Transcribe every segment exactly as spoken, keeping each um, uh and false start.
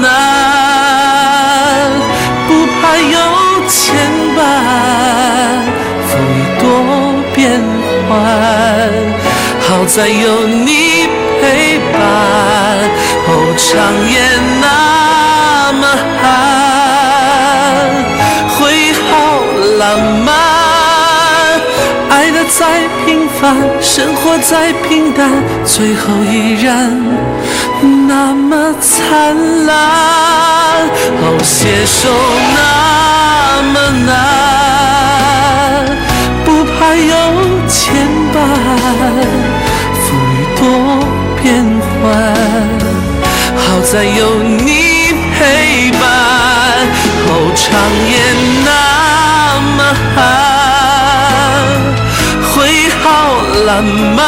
难，不怕有千般风雨多变幻，好在有你陪伴。哦，长夜那么寒，会好浪漫。爱的再平凡，生活再平淡，最后依然那么灿烂。哦，携手那么难，不怕有千般风雨多变幻。好在有你陪伴，哦，长夜那么寒，会好浪漫。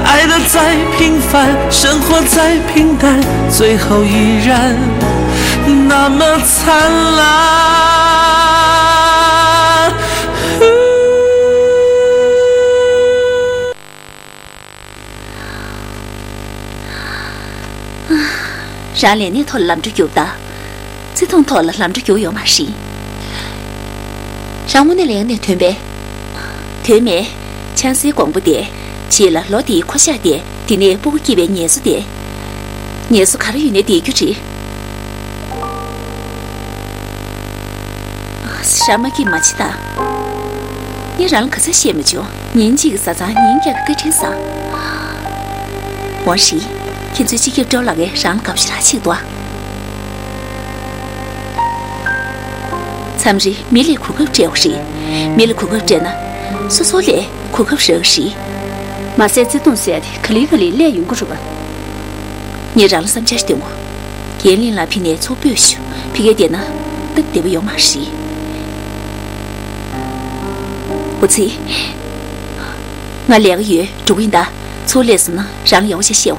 爱的再平凡，生活再平淡，最后依然那么灿烂。རང་ལས་གནས་ཐོག་ལ་ལམ་འགྲོ་རྒྱུགས་ད། བརྩེ་དུང་ཐོག་ལ་ལམ་འགྲོ་རྒྱུགས་ཡོད་མ་རེད། རང་དངོས་གནས་ལས་གནས་ཐོན་པས། ཐོན་མེད། ཆང་སའི་གོང་བུ་དེ། རྗེས་ལ་ལོ་དེའི་ཁོ་ཤག་དེ། དེ་ནས་སྤུ་གུ་སྐྱེས་པའི་ངལ་གསོ་དེ། ངལ་གསོ་ག་རེ་ཡོད་ནའི་བསྡད་རྒྱུ་རེད། རང་མ་སྐྱིད་མ་བྱེད་དང་། ངས་རང་ལ་ག་ཚོད་བཤད་མ་བྱུང་། ཉིན་གཅིག་གི་བཟའ་ཚང་ཉིན་བརྒྱ་གི་བཀའ་དྲིན་བསགས། འོ་རེད། ཁྱེད་ཚོའི་སྤྱི་ཁྱབ་སྤྲེའུ་ལགས་ཀྱིས་རང་ལ་དགའ་པོ་ཞེ་དྲག་བྱེད་འདུག་ཨ། མཚམས་རེ་མི་ལས་གོ་སྐབས་སྤྲད་དགོས་རེད། མི་ལ་གོ་སྐབས་སྤྲད་ན། སོ་སོ་ལས་གོ་སྐབས་རག་གི་རེད། མ་ཟད་བརྩེ་དུང་ཟེར་ཡ་དེ་ག་ལེ་ག་ལེ་སླེབས་ཡོང་གི་རེད་པ། ངས་རང་ལ་བསམ་འཆར་ཞིག་སྟོན་དགོས། རྒན་གླིང་ལ་ཕྱིན་ནས་ཚུར་སྤོས་ཤོག་ཕ་གིར་བསྡད་ན་སྟབས་བདེ་པོ་ཡོད་མ་རེད། འོ་ཙི། ང་ལས་ཀ་ཡོད། འགྲོ་གི་ཡིན་ད། ཚུར་སླེབས་སོང་ན་རང་ལ་ཡག་པོ་ཞིག་བཤད་འོ།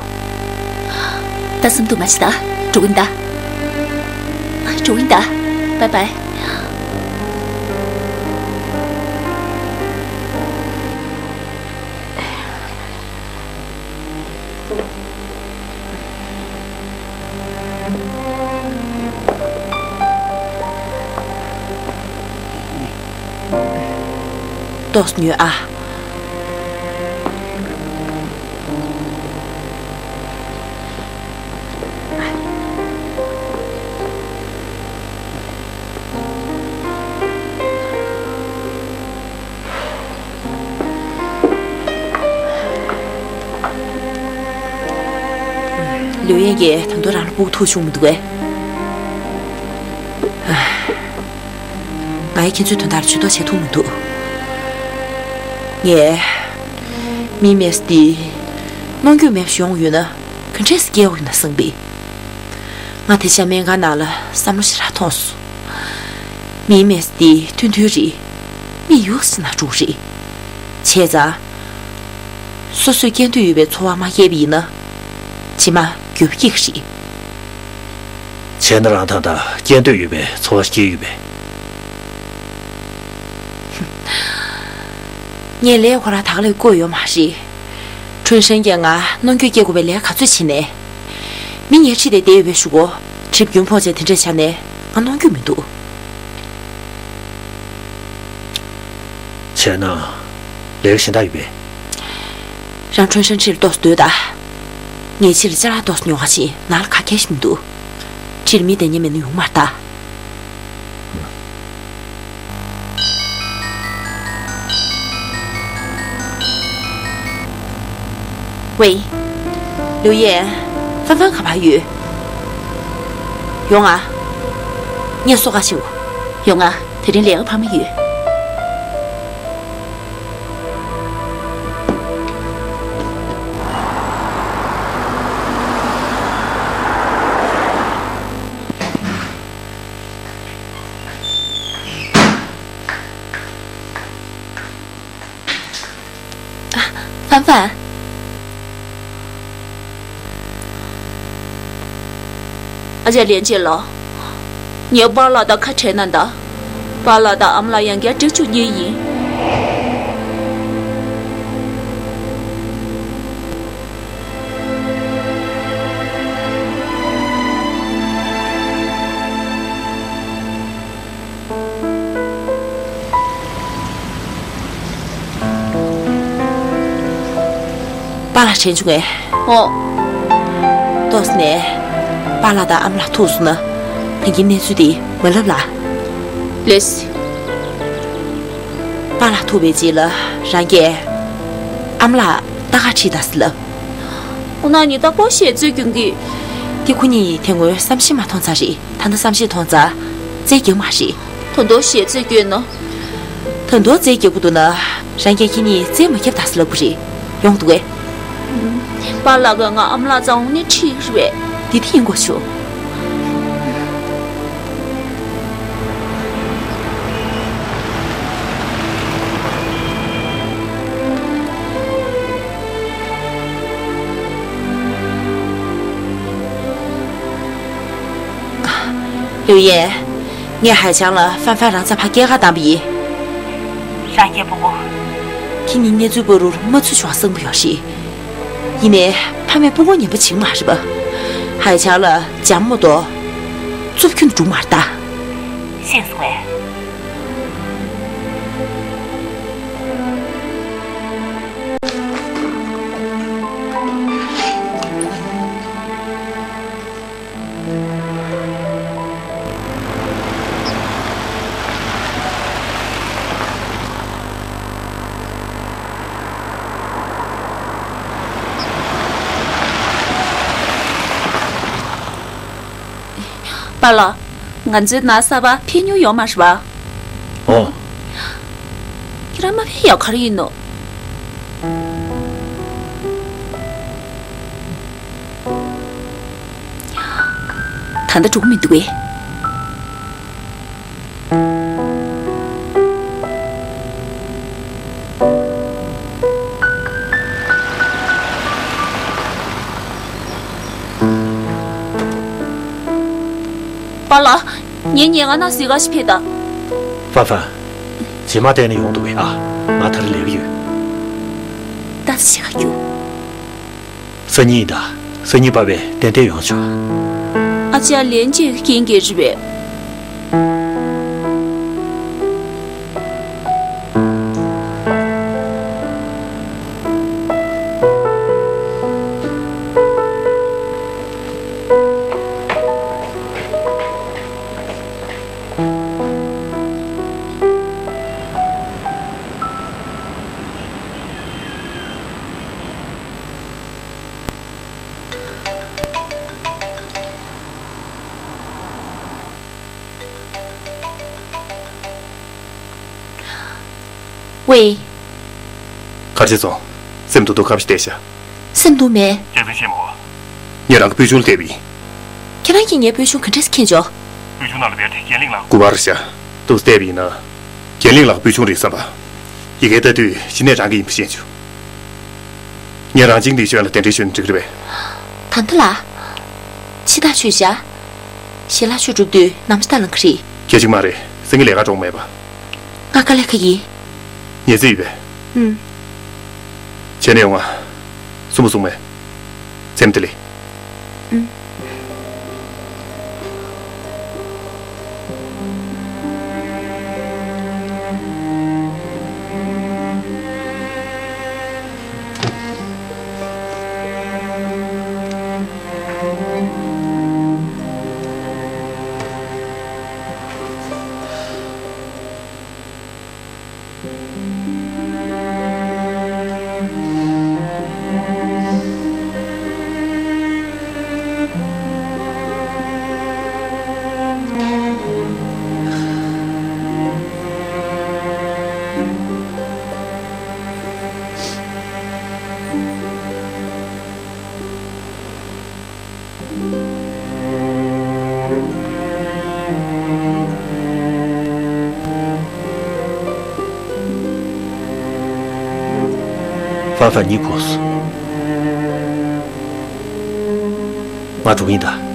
ད་སེམས་སྡུག་མ་བྱེད་ད། འགྲོ་གི་ཡིན་ད། འགྲོ་གི་ཡིན་ད། བའི་བའི། ཏོག་ཙམ་ཉོན་ཨ། ལིའུ་ཡན་གྱིས་ད་དུང་རང་ལ་སྤུ་གུ་ཐུག་བྱུང་མི་འདུག་གས། ང་ཡིས་ཁྱེད་ཚོའི་དོན་དག་ཇུས་གཏོགས་བྱེད་ཐུབ་མི་འདུག་ངས་མིའི་མི་ཚེ་འདི་གནོང་འགྱོད་མེད་པ་ཞིག་ཡོང་ཡོད་ན་ག་འདྲས་སེ་སྐྱེལ་དགོས་ཡོད་ན་བསམ་པས། ང་དེ་ཤ་སྨན་ཁང་ནང་ལ་བསམ་བློ་ཞེ་དྲག་ཐོངས་སོང་། མིའི་མི་ཚེ་འདི་ཐུང་ཐུང་རེད། མི་ཡོད་ཙམ་ན་འགྲོ་གི་རེད། བྱས་ཙང་། སོ་སོས་སྐྱེ་འདོད་ཡོད་པའི་འཚོ་བ་མ་སྐྱེལ་བ་ཡིན་ན། རྗེས་མ་འགྱོད་པ་སྐྱེ་གི་རེད། བྱས་ན་རང་ད་ལྟ་སྐྱེ་འདོད་ཡོད་པའི་འཚོ་བ་སྐྱེལ་ཡོད་པས། ངས་ལས་ཁོ་རང་ད་ག་ལེར་བསྐོས་ཡོད་མ་རེད། ཁྲུན་ཧྲན་གྱིས་ང་གནོང་འགྱོད་སྐྱེ་དགོས་པའི་ལས་ག་ཚོད་བྱས་ནས། མི་ཉེར་ཁྲི་དེ་བསྡད་ཡོད་པའི་གཞུག་གུ་གྲིབ་རྒྱུན་ཕོག་བྱས་དེ་འདྲས་བྱས་ནས་ང་གནོང་འགྱོད་མི་འདུག་བྱས་ན། ལས་ཀ་གཞན་དག་ཡོད་པས། རང་ཁྲུན་ཧྲན་ཁྲིར་ཏོག་ཙམ་སྡོད་དང་། ངས་ཕྱི་ལ་ཅ་ལག་ཏོག་ཙམ་ཉོ་ག་ཕྱིན། ནང་ལ་ག་གེ་ཞིག་མི་འདུག་ཁྲིར་མི་བསྡད་མཁན་མེད་ན་ཡོང་མ་རེད་ད། ཝེ། ལིའུ་ཡན། ཧྥན་ཧྥན་ག་པར་ཡོད། ཡོང་ང་། ངས་སོ་ཁ་ཕྱེ་འོ། ཡོང་ང་། དེ་རིང་ལས་ཀ་འཕར་མ་ཡོད། ཧྥན་ཧྥན། ཨ་ཅག་ལིན་ཅི་ལགས། ངའི་པཱ་ལགས་དང་ཁ་བྲལ་གནང་དང་། པཱ་ལགས་དང་ཨ་མ་ལགས་ཡང་བསྐྱར་འགྲིག་བཅུག་མཁན་ཡིན། པཱ་ལགས་དྲན་བྱུང་ངས། ཨོ། ཏོག་ཙམ་ནས། པཱ་ལགས་དང་ཨ་མ་ལགས་ཐུག་སོང་ན། ད་གིན་གནས་ཚུལ་དེ་མ་ལབ་ལ། ལེས། པཱ་ལགས་ཐུག་པའི་རྗེས་ལ་རང་གིས། ཨ་མ་ལགས་ལྟ་ག་ཁྲིད་དང་ཟེར་ལབ། ཨོ་ན་ནི་ད་ཁོ་ཞེ་ཚོད་སྐྱོན་གི། དེ་ཁོ་གཉིས་དེ་སྔོན་བསམ་ཤེས་མ་མཐོང་ཙང་རེད། ད་ལྟ་བསམ་ཤེས་མཐོང་ཙང་། རྩལ་རྒྱག་མ་རེད། ད་དུང་ཞེ་ཚོད་སྐྱོན་ན། ད་དུང་རྩལ་རྒྱག་གི་འདུག་ན། རང་རྒྱལ་ཁྱེད་གཉིས་རྩལ་མ་རྒྱབ་ད་ཟེར་ལབ་དགོས་རེད། ཡོང་འདུག་གས། པཱ་ལགས་ཀྱིས་ང་ཨ་མ་ལགས་རྩར་འོང་ནས་ཁྲིད་རེད་པས། འདི་དེ་ཡིན་དགོས་བྱུང་། ལིའུ་ཡན། ངས་ཧའེ་ཆང་ལ་ཧྥན་ཧྥན་རང་རྩར་ཕར་སྐྱེལ་ཀ་བཏང་པ་ཡིན། རང་རྒྱལ་སྤུ་གུ། ཁྱེད་གཉིས་གནས་ཚུལ་སྤོ་རུ་མ་ཚུད་ཆོག་བསམ་གྱི་ཡོད་རེད། ཡིན་ནའི་ཕ་མས་སྤུ་གུ་ངན་པ་བྱེད་ཀྱི་མ་རེད་པ། ཧའེ་ཆང་ལ་འཇམ་མོ་དོ། རྩུབ་ཁྱོན་འགྲོ་མ་རེད་ད། ཤེས་སོང་ངས། པཱ་ལགས། ང་ཚོའི་ནང་གསར་པ་ཕེབས་མྱོང་ཡོད་མ་རེད་པ། ཨོ། ཁྱེད་རང་མ་ཕེབས་ཡག་ག་རེ་ཡིན་ནོ། ད་ལྟ་འགྲོ་གི་མི་འདུག་གས། པཱ་ལགས། ངའི་ཉལ་ཁང་ནང་གཟིགས་ག་ཞིག་ཕེབས་དང་། ཧྥན་ཧྥན། རྗེས་མ་བལྟས་ནས་ཡོང་འདུག་པས་ཨ། ང་ད་རེས་ལས་ཀ་ཡོད། ད་ཆ་ག་རྒྱུ། སང་ཉིན་ཡིན་ད། སང་ཉིན་བབས་པས་ཏན་ཏན་ཡོང་ཆོག་ཨ་ཅག་ལན་ཅིག་རྐྱེན་གྱིས་རེད་པས། ཝེ། ག་རེ་བྱས་སོང་། སེམས་སྡུག་སྡུག་ག་པར་བསྡད་ཤག་སེམས་སྡུག་མེད། རྒྱལ་མཚན་ཆེན་མོ། ངས་རང་གི་པོད་ཆུང་ལ་བལྟས་པ་ཡིན། ཁྱེད་རང་གིས་ངའི་པོད་ཆུང་ག་འདྲས་སེ་མཁྱེན་བྱུང་། པོད་ཆུང་ནང་ལ་བལྟས་ཏེ་རྒྱན་གླིང་ལགས། སྐུ་པར་ཤག་ཏུ་བལྟས་པ་ཡིན་ན། རྒྱན་གླིང་ལགས་པོད་ཆུང་རེད་བསམ་པ། ཡི་གེ་ལྟ་དུས་གཞི་ནས་རང་གི་ཡིན་པ་ཤེས་བྱུང་། ངས་རང་ཅིང་ལི་ཞོན་ལ་གདན་འདྲེན་ཞུས་ན་འགྲིག་གི་རེད་པས། ད་ལྟ་ལ། ཕྱི་ཐག་ཆོད་བཞག་ཞལ་ལག་མཆོད་གྲུབ་དུས་ནམ་ཞིག་ད་ལངས་གི་རེད། ཁྱེད་ཅིག་མ་རེད། སེང་གེ་ལས་ཀ་གྲོངས་མེད་པ། ང་དཀའ་ལས་ཁག་གི། ཉལ་རྩིས་ཡོད་པས། ཨུམ། བྱས་ནས་ཡོང་ང་། སུ་མོ་སུ་མོ། ཚེམ་དེ་ལས། ཨུམ། ཧྥ་ཧྥ་གཉིད་ཁུག་སོང་། ང་འགྲོ་གི་ཡིན་ད།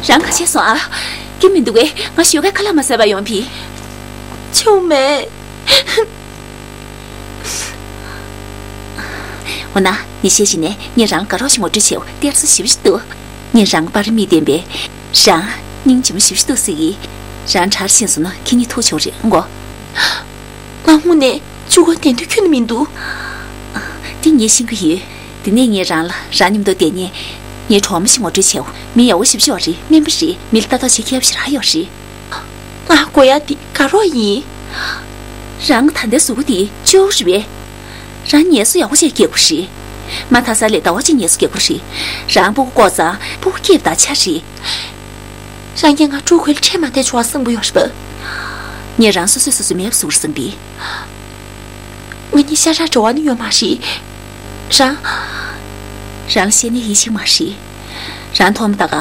རང་ག་བྱས་སོང་ཨ། སྐྱིད་མི་འདུག་གས། ང་ཞོགས་ཀས་ཁ་ལག་མ་ཟས་པ་ཡོང་བི། ཆུང་མེད། འོ་ན་ངས་བཤད་བཞིན་ནས་ངས་རང་དགའ་རོགས་ཤིག་ངོ་སྤྲོད་བྱེད་དེ་ཚོ་ཞིབ་ཞིབ་འདུག་ངས་རང་པར་མི་བསྟན་པས། རང་སྙིང་རྗེ་མོ་ཞིབ་ཞིབ་འདུག་ཟེར་གི། རང་གྲྭར་ཕྱིན་སོང་ན་ཁྱེད་གཉིས་ཐུག་ཆོག་རེད་མགོ། ང་དངོས་གནས་ཆུ་ཁོལ་བསྡད་འདོད་ཁྱོན་ནས་མི་འདུག་དེ་ངས་ཤེས་ཀྱི་ཡོད། དེ་ནས་ངས་རང་ལ་རང་མཉམ་དུ་བསྡད་ཉན། ངའི་གྲོགས་མོ་ཞིག་ངོ་སྤྲོད་བྱའོ། མི་ཡག་པོ་ཞིབ་ཅིག་ཡོད་རེད། སྨན་པ་རེད། མི་ལ་ལྟ་རྟོག་བྱེད་མཁས་པ་ཞིག་རག་ཡོད་རེད། ང་དགོས་ཡ་དེ་དགའ་རོགས་ཡིན། རང་ད་ལྟའི་གཟུགས་པོ་དེ་ཅོག་རེད་པས། རང་ངལ་གསོ་ཡག་པོ་ཞིག་རྒྱག་དགོས་རེད། མ་མཐའ་ས་ལས་ཟླ་བ་གཅིག་ངལ་གསོ་རྒྱག་དགོས་རེད། རང་སྤུ་གུ་བཀོག་ཙང་སྤུ་གུ་སྐྱེས་པ་དང་ཆ་རེད། རང་གིས་ང་ཕྲུ་གུ་ཁོལ་ཁྲལ་མ་བསྡད་ཆོག་པ་བསམ་གྱི་ཡོད་རེད་པ། ངས་རང་སོ་སོས་སོ་སོའི་མེས་པོ་བཟོ་དགོས་བསམ་པས། ང་གཉིས་ཤ་ཁྲག་འབྲེལ་བ་ནི་ཡོད་མ་རེད། རང་། རང་ལ་བཤད་ན་ཡིད་ཆེས་མ་རེད། རང་མཐོང་མ་ད་ག་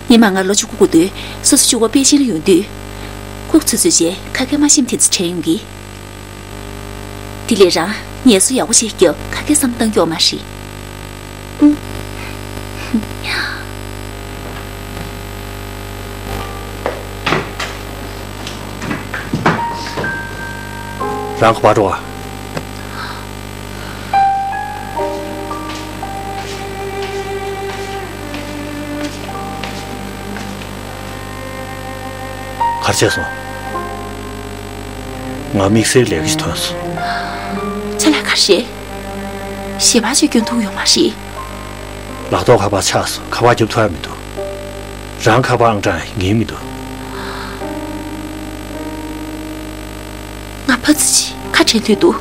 ཉི་མ་ལྔ་ལོ་བཅུ་དགུ་དགུ་དུས་སོ་སོ་གཅིག་པོ་པེ་ཅིང་ལ་ཡོང་དུས། ཁུག་ཚུད་ཚུད་བྱས་ཁ་སྐད་མ་ཤེས་མཁན་དེ་ཚོ་དྲན་ཡོང་གི། དེ་ལས་རང་ངལ་གསོ་ཡག་པོ་ཞིག་རྒྱབ། ཁ་སྐད་བསམ་བཏང་ཡོད་མ་རེད། རང་ག་པར་འགྲོ་བ། གར་ཆས་སོང་། ང་དམིགས་བསལ་ལས་ཀ་ཞིག་ཐོན་སོང་། ཆ་ལག་ག་རེ་རེད། ཞལ་པར་ཅིག་སྐྱོན་ཐུབ་ཡོད་མ་རེད། ལག་ཐོག་ཁ་པར་ཆག་སོང་། ཁ་པར་རྒྱབ་ཐུབ་ཡ་མི་འདུག་རང་ཁ་པར་ཨང་གྲངས་ངེས་མི་འདུག་ང་ཕ་ཚི་ཆི་ཁ་བྲལ་འདོད་འདུག་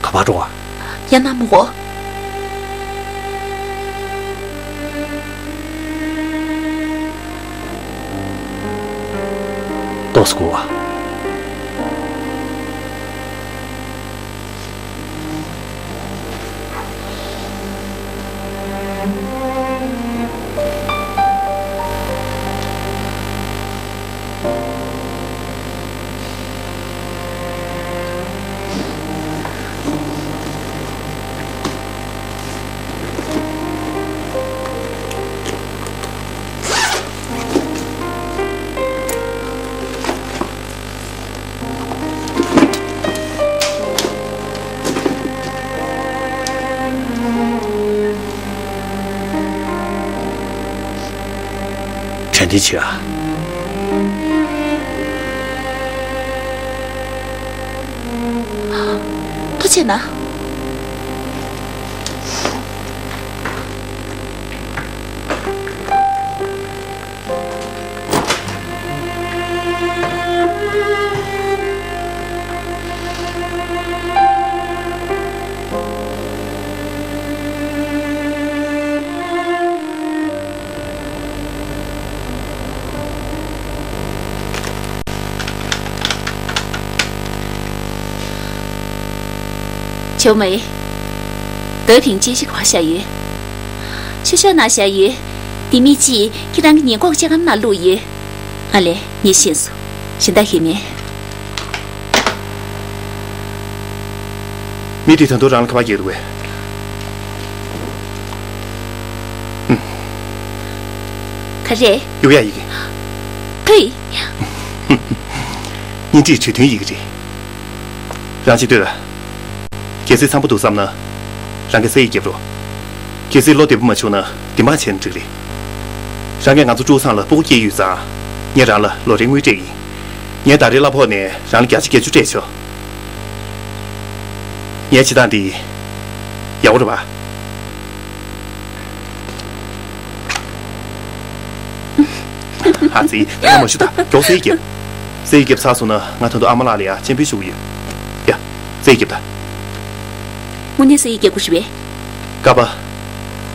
ག་པར་འགྲོ་བ། ཡང་ན་མོ་གོ། ཏོག་ཙམ་སྒུག་བ། དྲན་རྟེན་བྱེད་ཨ། ཐུགས་རྗེ་གནང་། ཆོ་མེ། ད་ཕིང་ཅེ་ཞིག་བ་ཤ་ཡོད། ཆུ་ཤོག་ནང་བཞག་ཡོད། དེ་མི་གཅིག་ཁྱེད་རང་གི་ཉེན་འགོག་ལྕགས་སྒམ་ནང་བླུགས་ཡོད། ཨ་ལས་ངས་ཤེས་སོང་། གཞན་དག་ཤེས་མེད། མི་དེས་ད་དུང་རང་ལ་ཁ་པར་བརྒྱབ་འདུག་གས། ག་རེ། གཡུག་ཡ་ཡི་གེ། ཕུ་ཡི། གཉེན་སྒྲིག་གྲོས་མཐུན་ཡི་གེ་རེད། རང་ཅིག་ལྟོས་དང་། གལ་སྲིད་འཚམ་པོ་འདུག་བསམ་ན། རང་གིས་ས་ཡིག་བརྒྱབ་རོགས། གལ་སྲིད་བློ་བདེ་པོ་མ་བྱུང་ན་བདེན་དཔང་བྱས་ན་འགྲིག་རེད། རང་གིས་ང་ཚོ་ཀྲུའུ་ཚང་ལ་སྤུ་གུ་སྐྱེས་ཡོད་ཙང་། ངས་རང་ལ་ལོ་རེའི་དངུལ་སྤྲད་ཀྱི་ཡིན། ངས་ཟླ་རེའི་གླ་ཕོགས་ནས་རང་ལ་བརྒྱ་ཆ་བརྒྱད་ཅུ་སྤྲད་ཆོག་ངའི་བྱེད་སྟངས་འདི་ཡག་པོ་རེད་པ། ཨ་ཙི། ད་མ་ཞུ་ད། མགྱོགས་ས་ཡིག་བརྒྱབ། ས་ཡིག་བརྒྱབ་ཚར་སོང་ན་ང་ད་དུང་ཨ་མ་ལགས་ལ་ཡ་སྤྱན་འབུལ་ཞུ་གི་ཡོད། ཡ། ས་ཡིག་བརྒྱབ་ད། དངོས་གནས་ས་ཡིག་བརྒྱབ་དགོས་རེད་པས། ཀ་པ།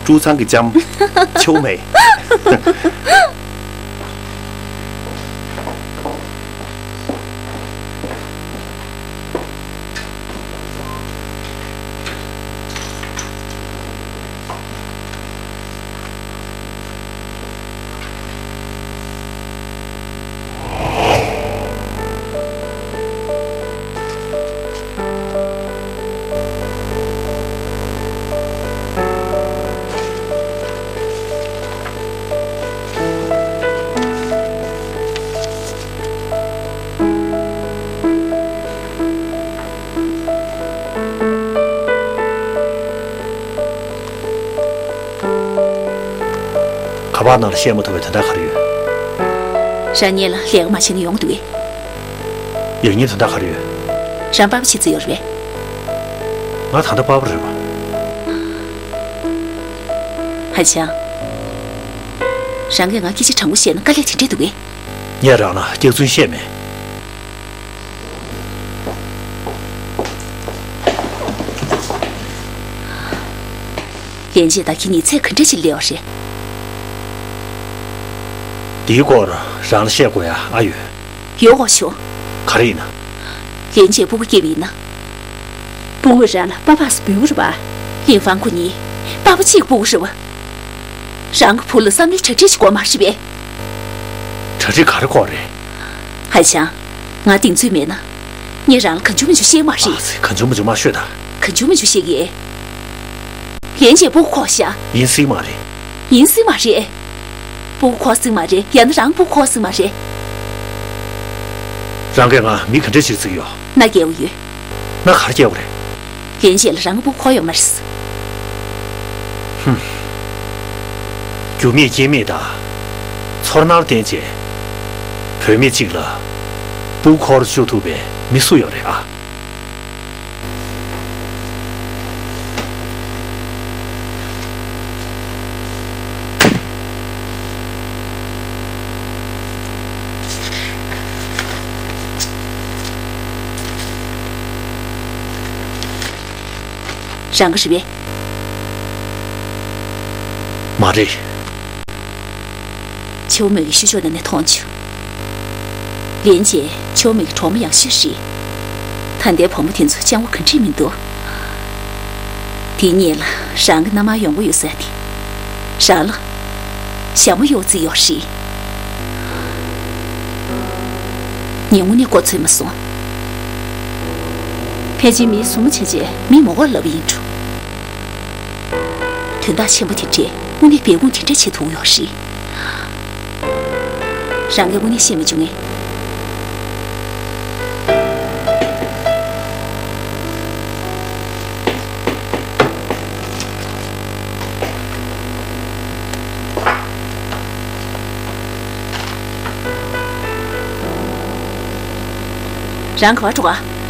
ཀྲུའུ་ཚང་གི་ལྕམ། ཆོ་མེ། ཁ་པར་ནང་ལ་བཤད་མ་ཐུབ་པའི་དོན་དག་ག་རེ་ཡོད། རང་ཉིད་ལ་ལས་ཀ་མ་བྱས་ན་ཡོང་གི་འདུག་གས། ཡག་ཉེས་དོན་དག་ག་རེ་ཡོད། རང་པ་ཕ་བྱེད་རྩིས་ཡོད་རེད་པས། ང་ད་ལྟ་པ་ཕ་རེད་པ། ཧ་ཅང་། རང་གིས་ང་སྐད་ཆ་དྲང་པོ་བཤད་ན་དཀའ་ལས་དེ་འདྲས་འདུག་གས། ངས་རང་ལ་སྐྱག་རྫུན་བཤད་མེད། ལན་ཅན་དང་ཁྱེད་གཉིས་ཚད་ག་འདྲ་ཞིག་སླེབས་པ་རེད། འདིའི་སྐོར་རང་ལ་བཤད་དགོས་ཡ་ཨ་ཡོད། ཡོད་གོ་ཆོ། ག་རེ་ཡིན་ན། ལན་ཅན་སྤུ་གུ་སྐྱེས་པ་ཡིན་ན། སྤུ་གུས་རང་ལ་པ་ཕ་ཟེར་འབོད་ཀྱི་རེད་པ། ལིན་ཧྥང་ཁོ་གཉིས་པ་ཕ་གཅིག་གི་སྤུ་གུ་རེད་པ། རང་གི་བུ་ལ་བསམ་བློའི་གྲ་སྒྲིག་ཞིག་དགོས་མ་རེད་པས། གྲ་སྒྲིག་ག་རེ་དགོས་རེད། ཧ་ཅང་། ང་གདེང་ཚོད་མེད་ན། ངས་རང་ལ་གང་བྱུང་མང་བྱུང་བཤད་མ་རེད། ཨ་ཙི། གང་བྱུང་མང་བྱུང་མ་ཤོད་ད། གང་བྱུང་མང་བྱུང་བཤད་ཀྱི། ལན་ཅན་སྤུ་གུ་ཁོ་ཤ། ཡིན་སྲིད་མ་རེད། ཡིན་སྲིད་མ་རེད། སྤུ་གུ་ཁོ་སྲིད་མ་རེད། ཡང་ན་རང་སྤུ་གུ་ཁོ་སྲིད་མ་རེད། རང་གིས་ང་མི་ག་འདྲ་ཞིག་བརྩི་གི་ཡོད། མནའ་སྐྱེལ་བ་ཡོད། མནའ་ག་རེ་སྐྱེལ་བ་རེད། ལན་ཅན་ལ་རང་གི་སྤུ་གུ་ཁོ་ཡོད་མ་རེད། ཧུམ། རྒྱུ་མེད་རྐྱེན་མེད་དང་། ཚོར་སྣང་བསྟན་བྱས། བུད་མེད་ཅིག་ལ་སྤུ་གུ་ཁོ་བཅུག་ཐུབ་པའི་མི་སུ་ཡོད་རེད་ཨ། རང་གི་རེད་པས། མ་རེད། ཆེ་བོ་མོ་གི་ཤུ་ཤོ་ནང་ནས་མཐོང་བྱུང་། ལན་ཅན་ཆེ་བོ་མོ་གི་གྲོགས་མོ་ཡག་ཤོས་རེད། ད་ལྟའི་བུ་མོ་དེ་ཚོ་སྤྱང་པོ་ག་འདྲས་མི་འདུག་དེའི་སྔོན་ལ་རང་གི་མནའ་མར་ཡོང་གི་ཡོད་ཟེར་དེ། རང་ལ་ཞྭ་མོ་གཡོག་རྩིས་ཡོད་རེད། ངས་དངོས་གནས་མགོ་ཚོས་མ་སོང་། ཕལ་ཆེར་མིའི་སྲུ་མོ་བྱས་བྱས་མི་མ་དགོས་ལབ་པ་ཡིན་འགྲོ། དོན་དག་ཆེན་པོ་དེ་འདྲས་དངོས་གནས་སྦས་སྐུང་དེ་འདྲས་བྱེད་ཐུབ་ཡོད་རེད། རང་གིས་དངོས་གནས་ཤེས་མི་བྱུང་ངས། རང་ག་པར་འགྲོ་ག་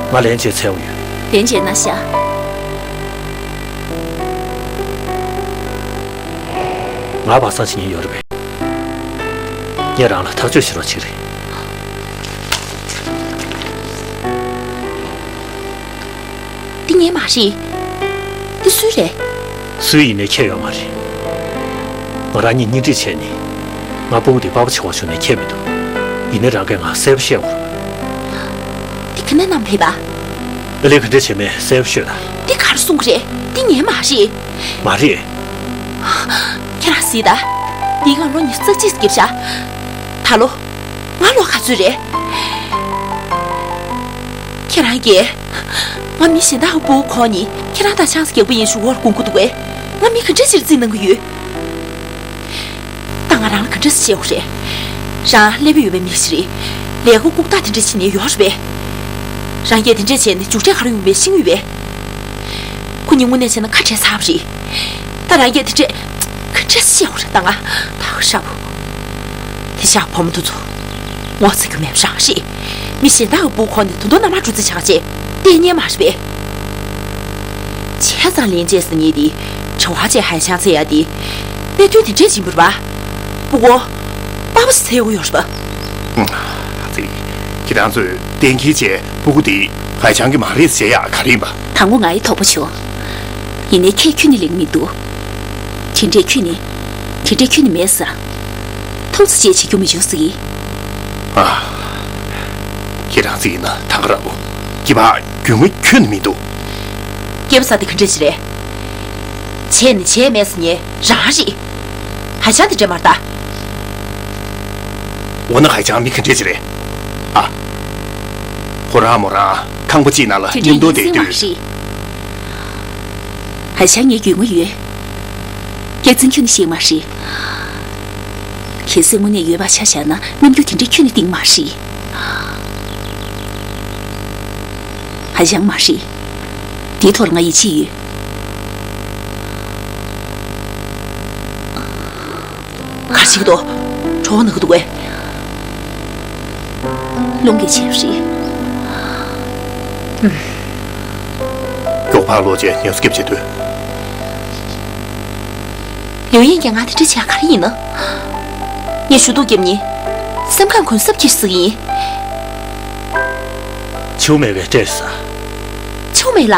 ང་ལན་ཅན་འཚོལ་བ་ཡོད། ལན་ཅན་ན་ཤ། ང་བག་གཙང་བྱེད་མཁན་ཡོད་རེད་པས། ངས་རང་ལ་ཐག་གཅོད་བྱེད་རོགས་བྱེད་རེད། འདི་ངའི་མ་རེད། འདི་སུའི་རེད། སུའི་ཡིན་ནའི་ཁྱད་ཡོད་མ་རེད། ང་རང་གཉིས་གཉེན་སྒྲིག་བྱས་ནས། ང་སྤུ་གུ་འདི་པ་ཕ་བྱེད་དགོས་བྱུང་ནའི་ཁྱད་མི་འདུག་ཡིན་ནའི་རང་གིས་ང་གསལ་པོ་བཤད་དགོས་རེད། འདི་ག་ནས་བསྣམས་ཕེབས་པ། ཨ་ལས། ག་འདྲས་བྱས་མིན་གསལ་པོ་ཤོད་དང་། འདི་ག་རེ་གསུང་གི་རེད། འདི་ངའི་མ་རེད། མ་རེད། ཁྱེད་རང་གཟིགས་དང་། འདི་སྒང་ལོ་ཉི་ཤུ་རྩ་གཅིག་བརྒྱབ་ཤག་ད་ལོ། ང་ལོ་ག་ཚོད་རེད། ཁྱེད་རང་གིས། ང་མི་གཞན་དག་གི་སྤུ་གུ་ཁོ་ནས་ཁྱེད་རང་དང་ཆང་ས་རྒྱག་པ་ཡིན་ཞུ་བར་དགོངས་ཀྱི་འདུག་གས། ང་མི་ག་འདྲས་ཅིག་བརྩི་གནང་གི་ཡོད། ད་ང་རང་ལ་ག་འདྲས་སེ་བཤད་དགོས་རེད། རང་ཀླད་པ་ཡོད་པའི་མི་ཞིག་རེད། ལས་ཀ་ལྐུགས་རྟགས་དེ་འདྲས་བྱེད་ནས་ཡོད་རེད་པས། རང་གིས་དེ་འདྲས་བྱས་ནས་མཇུག་འབྲས་ག་རེ་ཡོང་བའི་ཤེས་ཀྱི་ཡོད་པས། ཁོ་གཉིས་དངོས་གནས་བྱས་ན་ཁ་བྲལ་ཚར་བ་རེད། ད་རང་གིས་དེ་འདྲས་ག་འདྲས་སེ་བཤད་དགོས་རེད། ད་ང་ད་ག་ཧྲ་པོ། དེ་ཤག་བུ་མོ་དེ་ཚོ། ངོ་ཚ་རྒྱུ་མེད་པ་རང་རེད། མི་གཞན་དག་གི་སྤུ་གུ་ཁོ་ནས་ད་དུང་མནའ་མར་འགྲོ་རྩིས་བྱས་བྱས་བལྟས་ཉན་མ་རེད་པས། བྱས་ཙང་ལན་ཅན་ཟེར་མཁན་དེ་བྱ་བ་བྱས་ཧ་ཅང་ཚེ་ཡ་དེ། གནད་དོན་དེ་འདྲས་ཡིན་པ་རེད་པ། སྤུ་གུ་པ་ཕ་ཟེར་ཡོང་གི་ཡོད་རེད་པ། ཨ་ཙི། ཁྱེད་རང་ཚོས་གཏན་འཁེལ་བྱས་སྤུ་གུ་དེ་ཧ་ཅང་གི་མ་རེད་ཟེར་ཡག་ག་རེ་ཡིན་པ། དང་པོ་ང་ཡི་དོགས་པ་བྱུང་། ཡིན་ནའི་ཁྱེད་ཁྱོན་ནས་ལེགས་མི་འདུག་དེ་འདྲས་ཁྱོན་ནས། དེ་འདྲས་ཁྱོན་ནས་མེད་ས། ཐུགས་རྗེ་ཆེ། བྱེད་རྒྱུ་མི་བྱུང་ཟེར་གི། ཨ། ཁྱེད་རང་ཚོ་ཡིན་ན་ཐང་ག་ར་བོ། སྐྱེས་པ་རྒྱུས་མངའ་ཁྱོན་ནས་མི་འདུག་སྐྱེས་པ་ཟེར་དེ་ག་འདྲས་ཞིག་རེད། བྱས་ནས་བྱས་མེད་ཟེར་མཁན་རང་རེད། ཧ་ཅང་དེ་འདྲས་མ་རེད་ད། འོ་ན་ཧ་ཅང་མི་ག་འདྲས་ཞིག་རེད། ཨ། ཁོ་རང་མོ་རང་ཁང་པ་གཅིག་ནང་ལ་དེ་འདྲས་མཉམ་དུ་ཡིན་བསྡད་སྲིད་མ་དུས། རེད། ཧ་ཅང་ངས་རྒྱུས་མངའ་ཡོད། སྐྱག་རྫུན་ཁྱོན་ནས་བཤད་མ་རེད། གལ་སྲིད་དངོས་གནས་ཡོད་པ་ཆ་བཞག་ན་རྣམ་འགྱུར་དེ་འདྲས་ཁྱོན་ནས་གཏིང་མ་རེད། ད་ཅང་མ་རེད། དེའི་ཐོག་ལ་ང་ཡིད་ཆེས་ཡོད། ག་རེ་བྱེད་ཀྱི་འདུག་གྲོགས་པོ་ན་གི་འདུག་གས། རླུང་གིས་བྱས་པ་རེད། མགྱོགས་པར་ལོག་བྱས་ངལ་གསོ་རྒྱབ་བྱེད་དུས། ལིའུ་ཡིན་གྱིས་ང་དེ་འདྲ་བྱས་ག་རེ་ཡིན་ན། ངས་ཞུ་གཏུག་རྒྱབ་ནས་སེམས་ཁམས་གུན་གསབ་ཀྱིས་ཟིག་ཡིན། ཆུ་མེད་པའི་སྤྲེལ་ས། ཆུ་མེད་ལ།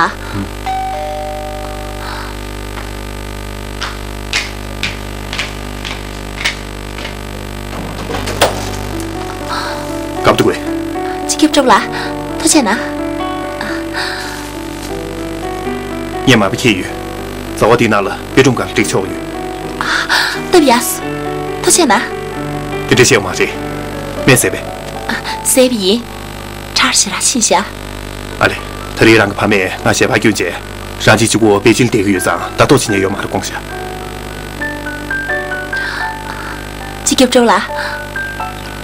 སྐབས་འདུག་གས། སྤྱི་ཁྱབ་གྲོགས་ལ། ཐུགས་རྗེ་གནང་། ངས་མར་པ་འཁྱེར་ཡོད། ཟ་བ་འདིའི་ནང་ལ་པེ་ཀྲུང་གང་ལ་སྒྲིག་ཆོག་ཡོད། སྟབས་ཡག་སོང་། ཐུགས་རྗེ་གནང་། དེ་འདྲ་བྱས་མ་རེད། སྨན་བཟས་པས། ཟས་པ་ཡིན། ཁྲག་ཞེ་དྲག་ཕྱིན་ཤག་ཨ་ལེ། ད་རེས་རང་གི་ཕ་མས་ང་ཞལ་པར་བསྐྱོན་བྱས། རང་གཅིག་གཅིག་པོ་པེ་ཅིང་བསྡད་ཀྱི་ཡོད་ཙང་ལྟ་རྟོག་བྱེད་མཁན་ཡོད་མ་རེད་དགོངས་ཤག་སྤྱི་ཁྱབ་གྲོགས་ལ།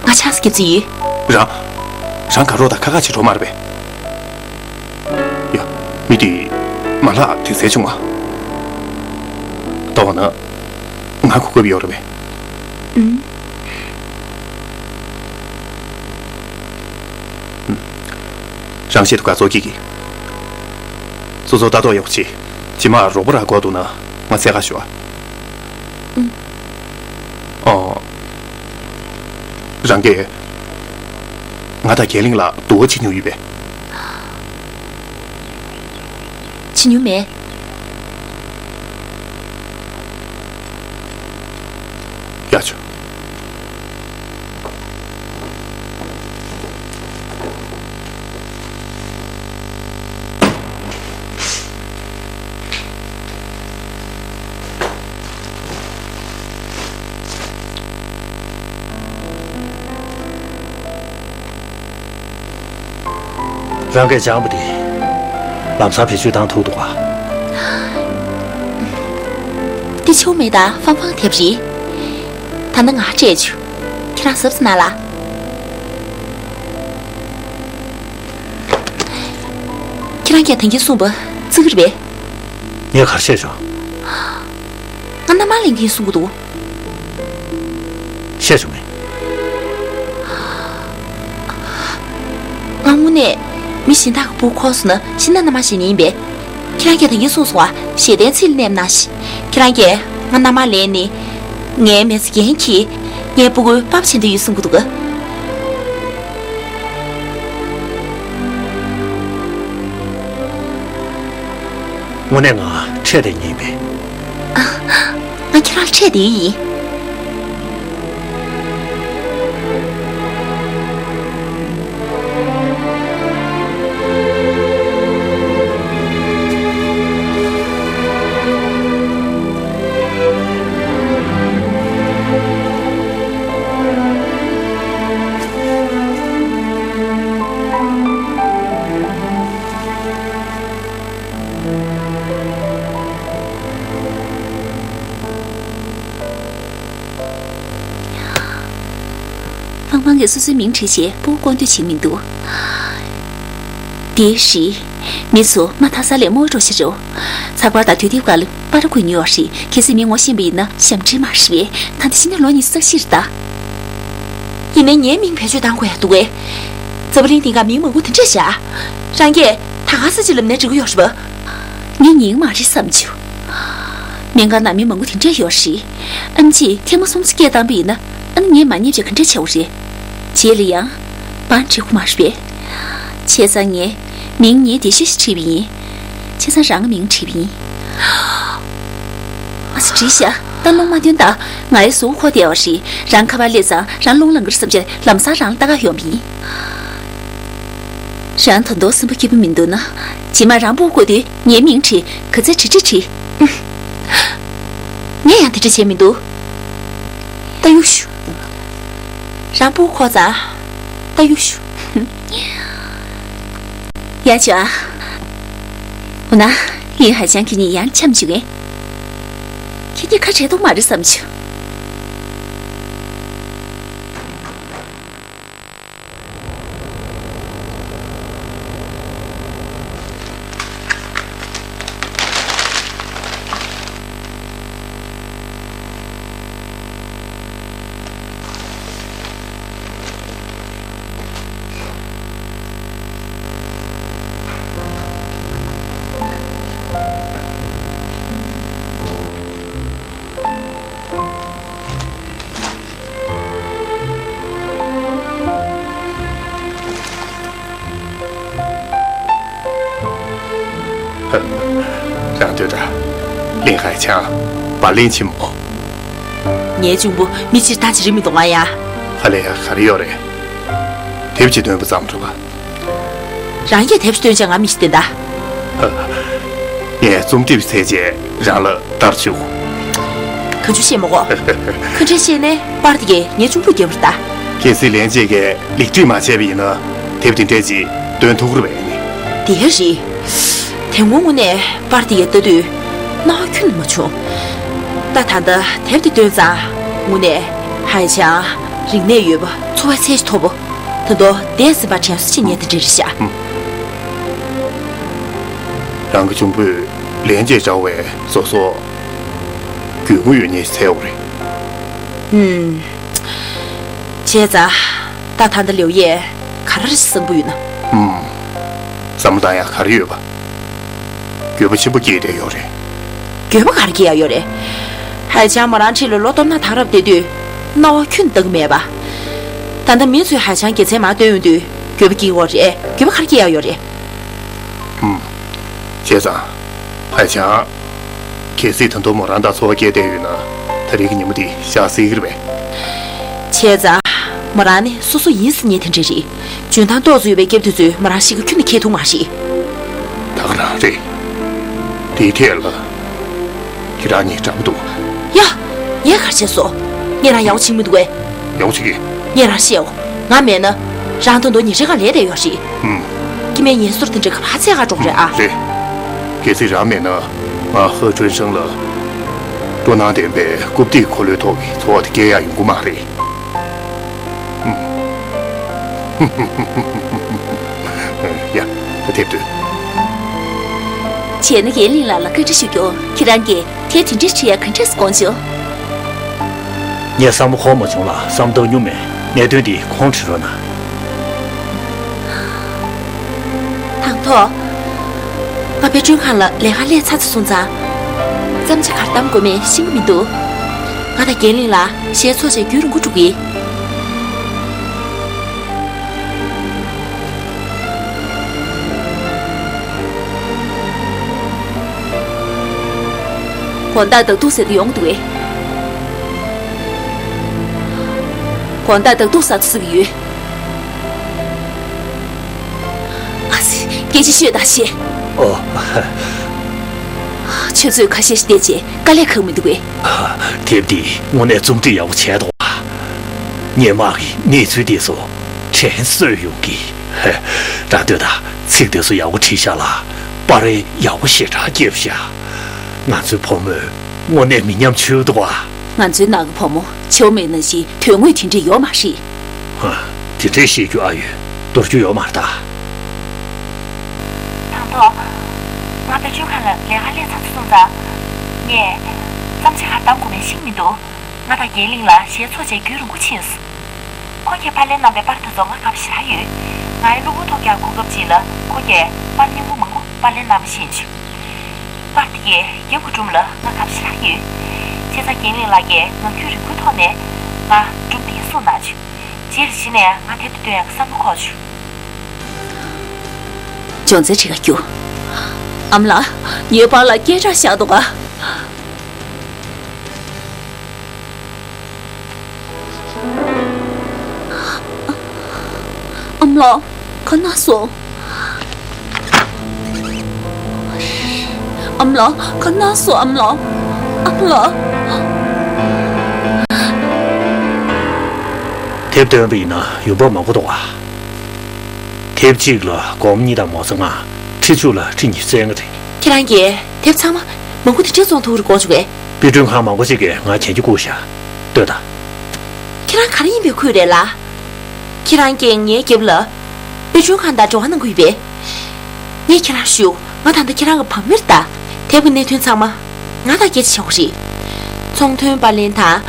ང་ཆང་ས་རྒྱག་རྩིས་ཡོད། རང་། རང་དགའ་རོགས་དང་ཁ་ཁ་བྱེད་རོགས་མ་རེད་པས། ཡ། མི་དེ། མ་ལྷག་དུས་ཚོད་བྱུང་ང་། ལྟ་བ་ན། ང་གོ་སྐབས་ཡོད་རེད་པས། ཨུམ། རང་ཆེད་དུ་དགའ་ཚོར་སྐྱེ་གི། སོ་སོ་ལྟ་རྟོག་ཡག་པོ་བྱེད། རྗེས་མ་རོགས་པ་རག་དགོས་འདུག་ན་ང་འཚོལ་ག་ཤོག་ཨ། ཨུམ། ཨོ། རང་གིས་ང་དང་རྒྱ་གླིང་ལ་དུ་བ་བྱེད་མྱོང་ཡོད་པས། བྱེད་མྱོང་མེད། ཡག་བྱུང་། རང་གིས་སྦྱངས་པ་དེ་ལམ་སང་བེད་སྤྱོད་བཏང་ཐུབ་འདུག་ག་འདི་ཆུ་མེད་དང་ཧྥང་ཧྥང་དེབ་རེད། ད་ནི་ང་སྤྲད་བྱུང་། ཁྱེད་རང་གཟབ་གཟབ་གནང་ལ། ཁྱེད་རང་གིས་ད་གིན་གསུངས་པ་བརྩི་གི་རེད་པས། ངས་ག་རེ་བཤད་བྱུང་། ང་མནའ་མ་ལེན་གྱིན་གསུང་གི་འདུག་བཤད་བྱུང་ངས། ང་དངོས་གནས་མི་གཞན་དག་གི་བུ་འཁོར་སོང་ན་གཞན་དག་མནའ་མ་བྱེད་ནི་ཡིན་པས། ཁྱེད་རང་གིས་ད་གིན་གསུངས་སོང་བ། ཞེ་བདེའི་ཚིག་ལ་གནས་པ་ན་ཤི། ཁྱེད་རང་གིས་ང་མནའ་མ་ལེན་ནི། ངའི་མི་ཚེ་འགན་འཁྱེར། ངའི་སྤུ་གུའི་པ་ཕ་བྱེད་འདོད་ཡོད་གསུང་གི་འདུག་ག་དངོས་གནས་ང་འཕྲད་བསྡད་མཁན་ཡིན་པས། ང་ཁྱེད་རང་འཕྲད་བསྡད་ཡིན། ཧྥང་ཧྥང་གིས་སོ་སོའི་མིང་བྲིས་བྱས་སྤུ་གུ་སྐོང་འདོད་བྱེད་མི་འདུག་དེ་རེད། མི་ཚོ་མ་མཐའ་ས་ལས་རྨོ་འགྲོ་ཤི་རོ། ཚགས་པར་དང་དུས་དེབ་སྒང་ལ་པར་འགོད་མྱོང་བ་རེད། གལ་སྲིད་མི་ངོ་ཤེས་པ་ཡིན་ན་ཞབས་འདྲེན་མ་རེད་པས། ད་འདི་ཕྱི་ནས་ལོ་ཉི་ཤུ་རྩ་བཞི་རེད་ད། ཡིན་ནའི་ངའི་མིང་བེད་སྤྱོད་བཏང་དགོས་ཡ་འདུག་གས། རྩ་བ་ལིང་དེ་ག་མིང་མང་པོ་དེ་འདྲས་བཞག་རང་གིས་ད་ག་ས་ཅིག་ལབ་ནའི་འགྲིག་གི་ཡོད་རེད་པ། ངའི་མིང་མ་རེད་བསམ་བྱུང་། སྨན་ཁང་ནང་མི་མང་པོ་དེ་འདྲས་ཡོད་རེད། ཨེམ་ཆིས་ཐེངས་མ་གསུམ་ཙམ་སྐད་བཏང་པ་ཡིན་ན། ཨ་ནི་ངས་མ་ཉན་བྱས་ག་འདྲས་བྱ་བ་རེད། རྗེས་ལ་ཡང་། པར་འབྲི་དགོས་མ་རེད་པས། བྱས་ཙང་ངས་མིང་ངས་འདི་ཤོད་ཤིག་བྲིས་པ་ཡིན། བྱས་ཙང་རང་གི་མིང་བྲིས་པ་ཡིན། ཨ་ཙི་བྲིས་ཤག་ད་རླུང་མ་ཐོན་ད། ང་ཡི་གཟུགས་ཁོག་བདེ་བ་རེད། རང་ཁ་པར་སླེབས་ཙང་རང་རླུང་ལངས་ཀྱི་རེད་བསམ་བྱས་ལམ་སང་རང་ལ་ལྟ་ག་ཡོང་པ་ཡིན། རང་ད་དུང་སེམས་པ་སྐྱིད་པོ་མི་འདུག་ན། རྗེས་མ་རང་སྤུ་གུ་དགོས་དུས་ངའི་མིང་བྲིས། ག་ཚོད་བྲིས་བྲིས་བྲིས། ངས་ཡང་དེ་འདྲ་བྱས་མི་འདུག་ད་གཡུག་ཞུ། རང་སྤུ་གུ་འཁོར་ཙང་། ད་གཡུག་ཞུ། ཡ་ཅོ་ཨ། འོ་ན། ལིན་ཧའེ་ཅང་ཁྱེད་གཉིས་ཡང་འཆམ་བཅུག་གས། ཁྱེད་གཉིས་ཁ་བྲལ་ཐུབ་མ་རེད་བསམ་བྱུང་། ལྟོས་དང་། ལིན་ཧའེ་ཆང་། པར་ལེན་ཕྱིན་མོ། ངའི་གཅུང་པོ་མི་ཕྱིར་ཐག་ཅིག་རིང་མི་འདུག་ང་ཡ། ཧ་ལས་ཡ་ག་རེ་ཡོད་རེད། དེབ་ཅིག་འདོན་པ་ཙམ་རེད་པ། རང་གིས་དེབ་ཅིག་འདོན་བྱས་ང་མི་ཤི་བསྟན་ད། ངས་རྩོམ་སྒྲིག་པ་བཙལ་བྱས་རང་ལ་ལྟར་བཅུག་གང་བྱུང་བཤད་མ་གོ་ཁ་འཕྲལ་བཤད་ནས་པར་དེ་གས་ངའི་གཅུང་པོས་བརྒྱབ་པ་རེད་ད། གལ་སྲིད་ལན་ཅིག་གིས་ལེགས་སྒྲིག་མ་བྱས་པ་ཡིན་ན་དེབ་དེ་འདྲས་ཅིག་འདོན་ཐུབ་ཀྱི་རེད་པས་ནི། དེ་རེད། དེ་སྔོན་དངོས་གནས་པར་དེ་གས་ལྟ་དུས་སྣང་བ་ཁྱོན་ནས་མ་བྱུང་། ད་ད་ལྟ་དེབ་དེ་འདོན་ཙང་དངོས་གནས་ཧའེ་ཆང་རིག་གནས་ཡོད་པ་འཚོ་བ་ཚད་ཅིག་ཐོབ་པ། ད་དུང་འདས་ཟིན་པ་དྲན་གསོ་བྱེད་མཁན་དེ་འདྲ་རེད་ཤག་རང་གི་གཅུང་པོས་ལན་ཅིག་འདྲ་བའི་བཟོ་ཟོ་རྒྱུས་མངའ་ཡོད་མཁན་ཞིག་འཚོལ་དགོས་རེད། ཨུམ། བྱས་ཙང་ད་ད་ལྟ་ལིའུ་ཡས་ག་རེ་བསམ་གྱི་ཡོད་ན། ཨུམ། བསམ་བློ་བཏང་ཡག་ག་རེ་ཡོད་པ། འགྱོད་པ་ཆེན་པོ་སྐྱེས་བསྡད་ཡོད་རེད། འགྱོད་པ་ག་རེ་སྐྱེ་ཡག་ཡོད་རེད། ཧའེ་ཆང་མོ་རང་འཁྲིས་ལ་ལོ་སྟོང་ཕྲག་དག་རབས་བསྡད་དུས་སྣང་བ་ཁྱོན་ནས་ལྟ་གི་མེད་པ། ད་ལྟ་མི་ཚོས་ཧའེ་ཆང་དགེ་མཚན་མར་སྟོན་ཡོང་དུས་འགྱོད་པ་སྐྱེ་གི་ཡོད་རེད། འགྱོད་པ་ག་རེ་སྐྱེ་ཡག་ཡོད་རེད། ཧུམ། བྱས་ཙང་། ཧའེ་ཆང་། གལ་སྲིད་ད་དུང་མོ་རང་དང་འཚོ་བ་སྐྱེལ་བསྡད་ཡོད་ན་ད་རེས་ཀྱི་ཉིན་མོ་འདི་བཞག་སྲིད་ཀྱི་རེད་པས། བྱས་ཙང་། མོ་རང་ནི་སོ་སོ་ཡིན་ཟེར་མཁན་དེ་འདྲ་རེད། འཇོན་ཐང་ཏོག་ཙམ་ཡོད་པའི་སྐྱབས་དེ་ཚོས་མོ་རང་གཤིས་ཀ་ཁྱོན་ནས་འཁྱེར་ཐུབ་མ་རེད། ད་ག་རང་རེད། དེའི་ཐད་ལ། ཁྱེད་རང་གཉིས་འདྲ་པོ་འདུག་ཡ། ངས་ག་རེ་བྱས་སོང་། ངས་རང་ཡག་པོ་བྱེད་མི་འདུག་གས། ཡག་པོ་བྱེད་ཀྱི། ངས་རང་བཤད་འོ། ང་མེད་ན། རང་ད་དུང་ཉིན་རེ་གང་ལས་བསྡད་ཡོད་རེད། ཨུམ། སྐྱེ་དམན་ངལ་གསོ་དེ་འདྲ་ག་པར་འཚོལ་ག་འགྲོ་གི་རེད་ཨ། རེད། གལ་སྲིད་རང་མེད་ན། ང་ཧེ་ཁྲུན་ཧྲེང་ལ། སྤྲོ་སྣང་ལྡན་པའི་རྐུབ་སྟེགས་འཁོར་ལོའི་ཐོག་གི་འཚོ་བ་དེ་སྐྱེལ་ཡག་ཡོང་གི་མ་རེད། ཨུམ། ཡ། ད་དེབ་འདོན། བྱས་ན་རྒན་ལིང་ལགས་ལ་བཀའ་འདྲི་ཞུ་རྒྱུ། ཁྱེད་རང་གིས་དེབ་དེ་འདྲ་བྲིས་ཡག་ག་འདྲས་དགོངས་བྱུང་། ངས་བསམ་བློ་འཁོར་མ་བྱུང་ལ་བསམ་བཏང་མྱོང་མེད། གནད་དོན་འདི་ཁོང་དྲི་རོགས་གནང་། དང་ཐོག་ང་དཔེ་སྐྲུན་ཁང་ལ་ལས་ཀ་སླེབས་ཚར་ཚར་སོང་ཙང་། བརྩམས་ཆོས་ག་རེ་བདམས་དགོས་མིན་ཤེས་ཀྱི་མི་འདུག་ང་དང་རྒན་ལིང་ལགས་ཞལ་ཚོགས་བྱས་རྒྱུན་རིང་པོ་འགྲོ་གི། དགོང་དག་ཟླ་གདུགས་ཟེར་དུ་ཡོང་གི་འདུག་གས། དགོང་དག་ཟླ་གདུགས་ཟ་ཐུབ་ས་གི་ཡོད། ཨ་ཙི། སྐད་ཆ་ཤོད་དང་བཤད། ཨོ། ཁྱོད་ཚོས་ཁ་ཤས་ཤིག་བལྟས་རྗེས་དཀའ་ལས་ཁག་མི་འདུག་གས། དེབ་འདི་དངོས་གནས་རྩོམ་སྒྲིག་ཡག་པོ་བྱས་འདུག་ཨ། སྔོན་མ་གི་གནས་ཚུལ་དེ་ཚོ་དྲན་གསོས་ཡོང་གི། རང་ལྟོས་དང་། ཚིག་དེ་ཚོ་ཡག་པོ་བྲིས་ཤག་ལ། པར་རིས་ཡག་པོ་ཞེ་དྲག་བརྒྱབ་ཤག་ང་ཚོའི་བུ་མོས་དངོས་གནས་མི་ཉམས་བཅུག་འདུག་ཨ། ང་ཚོའི་ནང་གི་བུ་མོ་ཆེ་བ་མེད་ནང་བཞིན་དོན་དངོས་དེ་འདྲས་ཡོད་མ་རེད། ཧ། དེ་འདྲས་བཤད་རྒྱུ་ཨ་ཡོད། འདོར་རྒྱུ་ཡོད་མ་རེད་ད། དང་ཐོག་ང་དཔེ་སྐྲུན་ཁང་ལ་ལས་ཀ་སླེབས་ཚར་ཚར་སོང་ཙང་། ངས་བརྩམས་ཆོས་ག་རེ་བདམས་དགོས་མིན་ཤེས་ཀྱི་མི་འདུག་ང་དང་རྒན་ལིང་ལགས་ཞལ་ཚོགས་བྱས་རྒྱུན་རིང་པོ་ཕྱིན་སོང་། ཁོ་གིས་པར་ལེན་གནང་བའི་པར་དེ་ཚོ་ང་དགའ་པོ་ཞེ་དྲག་ཡོད། ང་ཡི་གློ་བུར་ཐོག་ཀྱང་གོ་སྐབས་ཅིག་ལ་ཁོ་གིས་པར་རྙིང་པ་མང་པོ་པར་ལེན་གནང་བ་ཤེས་བྱུང་། པར་དེ་གའི་རྒྱབ་ཀྱི་སྒྲུང་ལ་ང་དགའ་པོ་ཞེ་དྲག་ཡོད། བྱས་ཙང་རྒན་ལིང་ལགས་ཀྱིས་ངང་རྒྱུད་རིང་པོའི་ཐོག་ནས་ང་སྒྲུང་དེ་གསུངས་གནང་བྱུང་། རྗེས་ལ་གཞི་ནས་ང་དེབ་དེ་འདོན་ཡག་བསམ་བློ་འཁོར་བྱུང་། སྦྱོང་ཚན་ཁྲིད་ག་རྒྱུགས། ཨ་མ་ལགས། ངའི་པར་ལ་སྐད་གྲགས་བཞག་འདུག་ག་ཨ་མ་ལགས། ག་ན་སོང་། ཨ་མ་ལགས། ག་ན་སོང་། ཨ་མ་ལགས། ཨ་མ་ལགས། དེབ་འདོན་པ་ཡིན་ན་ཡོང་འབབ་མང་པོ་འདུག་ག་དེབ་གཅིག་ལ་སྒོར་མོ་གཉིས་དང་མ་རྩ་ལྔ། ཁྲི་བཅུ་ལ་ཁྲི་ཉི་ཤུ་རྩ་ལྔ་རེད། ཁྱེད་རང་གིས་དེབ་ཚང་མ་མང་པོ་དེ་འདྲས་བཙོང་ཐུབ་རེ་གོ་བྱུང་བས། དཔེ་སྐྲུན་ཁང་མང་པོ་ཅིག་གིས་ང་གྱོན་གོས་བཀོད་ཤག་ལྟོས་དང་། ཁྱེད་རང་ག་རེ་ཡིན་པའི་ཁུལ་རེད་ལགས། ཁྱེད་རང་གིས་ངའི་རྒྱབ་ལ་དཔེ་སྐྲུན་ཁང་དང་འབྲེལ་བ་གནང་གི་ཡོད་པས། ངས་ཁྱེད་རང་ཞུ། ང་ད་ལྟ་ཁྱེད་རང་གི་བང་མིར་ལྟ། དེབ་ཀྱི་གནད་དོན་ཚང་མ་ང་དང་སྐད་ཆ་བྱ་དགོས་རེད། ཚོང་དོན་པར་ལེན་དང་།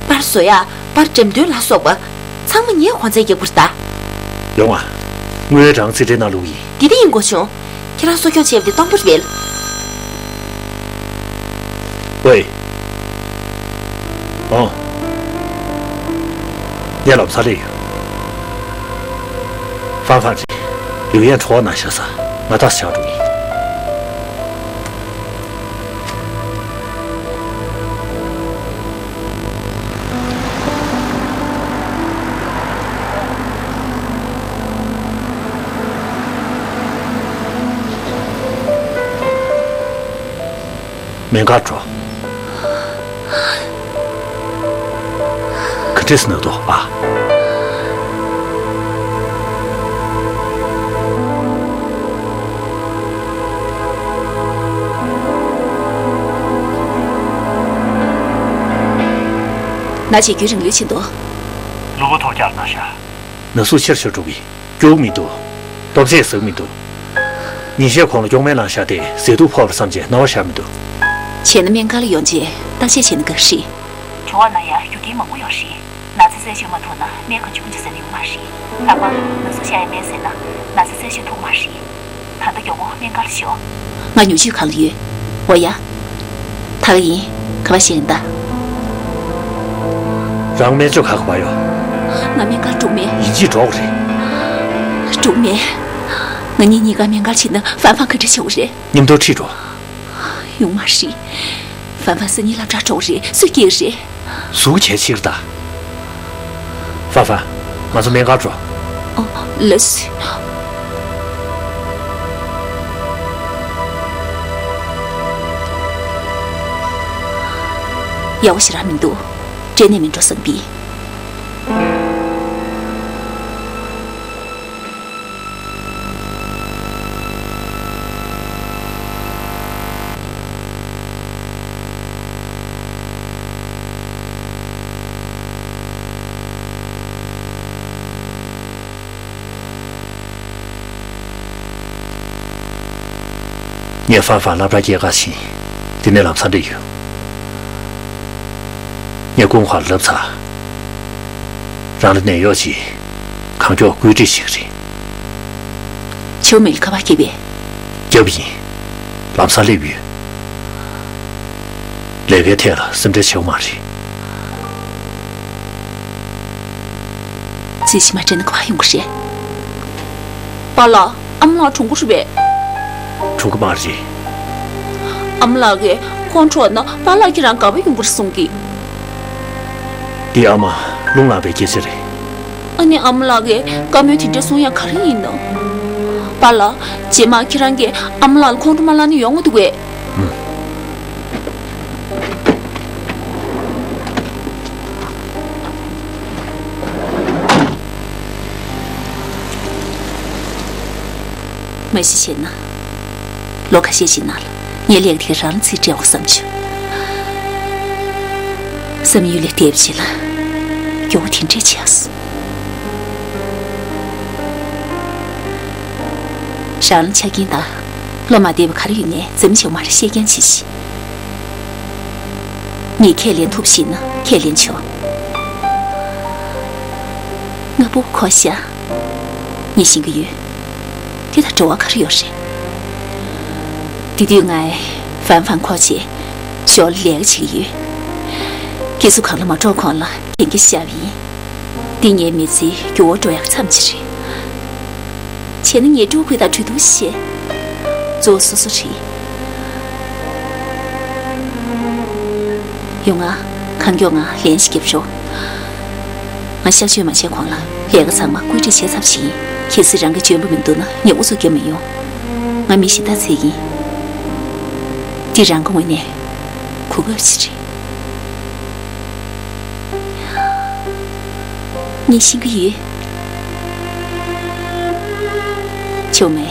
པར་བཟོ་ཡག་པར་འགྲེམས་སྟོན་ལ་སོགས་པ། ཚང་མ་ངས་གོང་ཚད་རྒྱག་དགོས་རེད་ད། ཡོང་ང་། ངས་རང་རྩིས་སྤྲད་གནང་ལུགས་ཡིན། འདི་འདི་ཡིན་གོ་བྱུང་། ཁྱེད་རང་གསོ་སྐྱོང་བྱས་པ་འདི་སྟོང་པ་རེད་པས། ཝེ། ཨོ། ངས་ལམ་སང་སླེབས་ཡོང་། ཧྥང་ཧྥང་ཅིག་ལིའུ་ཡན་ཁྲོ་བ་ན་ཤ་ས། ང་ད་ཆགས་འགྲོ་ཡིན། སྨན་ཁང་འགྲོ། ག་འདྲས་ན་དོ་ཨ། ན་ཆེ་རྒྱུན་རིང་ལོས་ཕྱིན་ཏོ། ལུས་པོ་ཐོག་རྒྱག་ན་ཤ། ན་ཟུག་ཆེར་ཆེར་འགྲོ་གི། རྒྱུག་མི་འདུག་ལྟོ་ཆས་ཟ་མི་འདུག་ཉིན་ཤས་གོང་ལ་སྐྱོག་མེ་ལངས་ཤག་སྟེ་ཟས་དུག་ཕོག་པ་བསམ་བྱས་སྣང་བ་ཤར་མི་འདུག་བྱས་ན་སྨན་ཁང་ལ་ཡོང་རྗེས་བརྟག་དཔྱད་བྱས་ན་དགའ་གི་རེད། གྲོད་ཁོག་ན་ཡང་རྒྱུ་རྐྱེན་མང་པོ་ཡོད་རེད། ན་ཚ་རྩད་གཅོད་མ་ཐུབ་ན་སྨན་གང་བྱུང་ཅིག་ཟ་ན་ཡོང་མ་རེད། ལྷག་པར་དུ་ན་ཟུག་ཤར་ཡ་སྨན་ཟས་ན་ན་ཚ་རྩད་གཅོད་ཐུབ་མ་རེད། ད་ལྟ་མགྱོགས་པོ་སྨན་ཁང་ལ་ཤོག་ང་ཉུང་ཤོས་གང་ལ་ཡོད། འོ་ཡ། ད་ག་ཡིན། ག་པར་བཞེངས་ད། རང་སྨན་བཅོས་ཁག་ག་པར་ཡོད། ང་སྨན་ཁང་འགྲོ་མེད། ཡིན་གཅིག་འགྲོ་གི་རེད། འགྲོ་མེད། ང་གཉིས་གཉིས་ཀ་སྨན་ཁང་ཕྱིན་ན་ཧྥན་ཧྥན་ག་འདྲ་བྱེད་དགོས་རེད། མཉམ་དུ་ཁྲིད་འགྲོ། ཡོང་མ་རེད། ཧྥན་ཧྥན་སང་ཉིན་སློབ་གྲྭར་འགྲོ་གི་རེད། སུས་སྐྱེལ་གི་རེད། ཟུག་བྱས་ཕྱིར་ད། ཧྥན་ཧྥན། ང་ཚོ་སྨན་ཁང་འགྲོ། ཨོ། ལགས་སོ། ཡག་པོ་ཞེ་དྲག་མི་འདུག་སྐྲན་ནད་མིན་འགྲོ་བསམ་པས། ངས་ཧྥན་ཧྥན་སློབ་གྲྭར་སྐྱེལ་ག་ཕྱིན། དེ་ནས་ལམ་སང་འཕྲད་ཡོང་། ངས་ཀུང་ཧྭ་ལ་ལབ་ཚར། རང་ལ་ནད་གཡོག་ཅིག་གང་མགྱོགས་བཀོད་སྒྲིག་བྱེད་ཀྱི་རེད། ཆུ་མིག་ཁ་པར་སྐྱེས་པས། རྒྱབ་ཡིན། ལམ་སང་སླེབས་ཡོད། ལས་ཀའི་ཐད་ལ་སེམས་ཁྲལ་བྱེད་དགོས་མ་རེད། རྩིས་ཕྱི་མ་དྲན་ན་ག་པར་ཡོང་གི་རེད། པཱ་ལགས། ཨ་མ་ལགས་གྲོངས་ཀྱི་རེད་པས། གྲོངས་ཀྱི་མ་རེད། ཨ་མ་ལགས་ཀྱིས་ཁོང་གྲོངས་ན་པཱ་ལགས་ཁྱེད་རང་ག་པར་ཡོང་གི་རེད་གསུང་གི། འདི་ཨ་མ་རླུང་ལངས་པའི་སྐད་ཆ་རེད། ཨ་ནི་ཨ་མ་ལགས་ཀྱིས་བཀའ་མོལ་དེ་འདྲ་གསུང་ཡ་ག་རེ་ཡིན་ནམ། པཱ་ལགས། རྗེས་མ་ཁྱེད་རང་གིས་ཨ་མ་ལགས་ལ་ཁོང་ཁྲོ་མ་ལངས་ན་ཡོང་གི་འདུག་གས། མ་གཞི་བྱས་ན། ལོ་ཁ་ཤས་ཤིག་ནང་ལ་ངའི་ལས་ཀ་དེ་རང་ལ་རྩིས་སྤྲད་དགོས་བསམ་བྱུང་། བསམ་ཡུལ་ལས་འདས་པ་ཞིག་ལ་མགྱོགས་པོ་དེ་འདྲས་བྱས་སོང་། རང་ལ་ཆ་རྐྱེན་དང་བློ་མ་བདེ་བ་ག་རེ་ཡོད་ནའི་འཛེམ་བྱེད་མ་རེད། བཤད་རྐྱང་བྱེད་ཤིག་ངས་ཁས་ལེན་ཐུབ་ཤེས་ན་ཁས་ལེན་ཆོག་ང་སྤུ་གུ་འཁོར་ཤག་ངས་ཤེས་ཀྱི་ཡོད། དེ་དང་འབྲེལ་བ་ག་རེ་ཡོད་རེད། དེ་དུས་ང་ཧྥན་ཧྥན་འཁོར་བྱས་ཞོར་ལ་ལས་ཀ་བྱེད་ཀྱི་ཡོད། སྐྱེ་གཟུགས་གང་ལ་མ་འགྲོ་གོང་ལ་གན་རྒྱ་བཞག་པ་ཡིན། འདི་ངའི་མི་ཚེའི་འགྱུར་བ་འགྲོ་ཡག་མཚམས་ཅིག་རེད། བྱས་ན་ངས་ཕྲུ་གུ་དང་གྲོས་བསྡུར་བྱས། གཙོ་བོ་སོ་སོ་རེད། ཡོང་ང་། གང་མགྱོགས་ང་ལན་ཞིག་རྒྱབ་ཤོག་ང་གཤག་བཅོས་མ་བྱས་གོང་ལ་ལས་ཀ་ཚང་མ་བཀོད་སྒྲིག་བྱས་ཚར་བ་ཞིག་ཡིན། གལ་སྲིད་རང་གི་འཇོན་པོ་མི་འདུག་ན་ཉོ་འུ་ཚུགས་རྒྱབ་མི་ཡོང་། ང་མི་གཞན་དག་བཙལ་གྱི་ཡིན། འདི་རང་གི་ངོས་ནས་གོ་སྐབས་ཤིག་རེད། ངས་ཤེས་ཀྱི་ཡོད། ཆོ་མེ།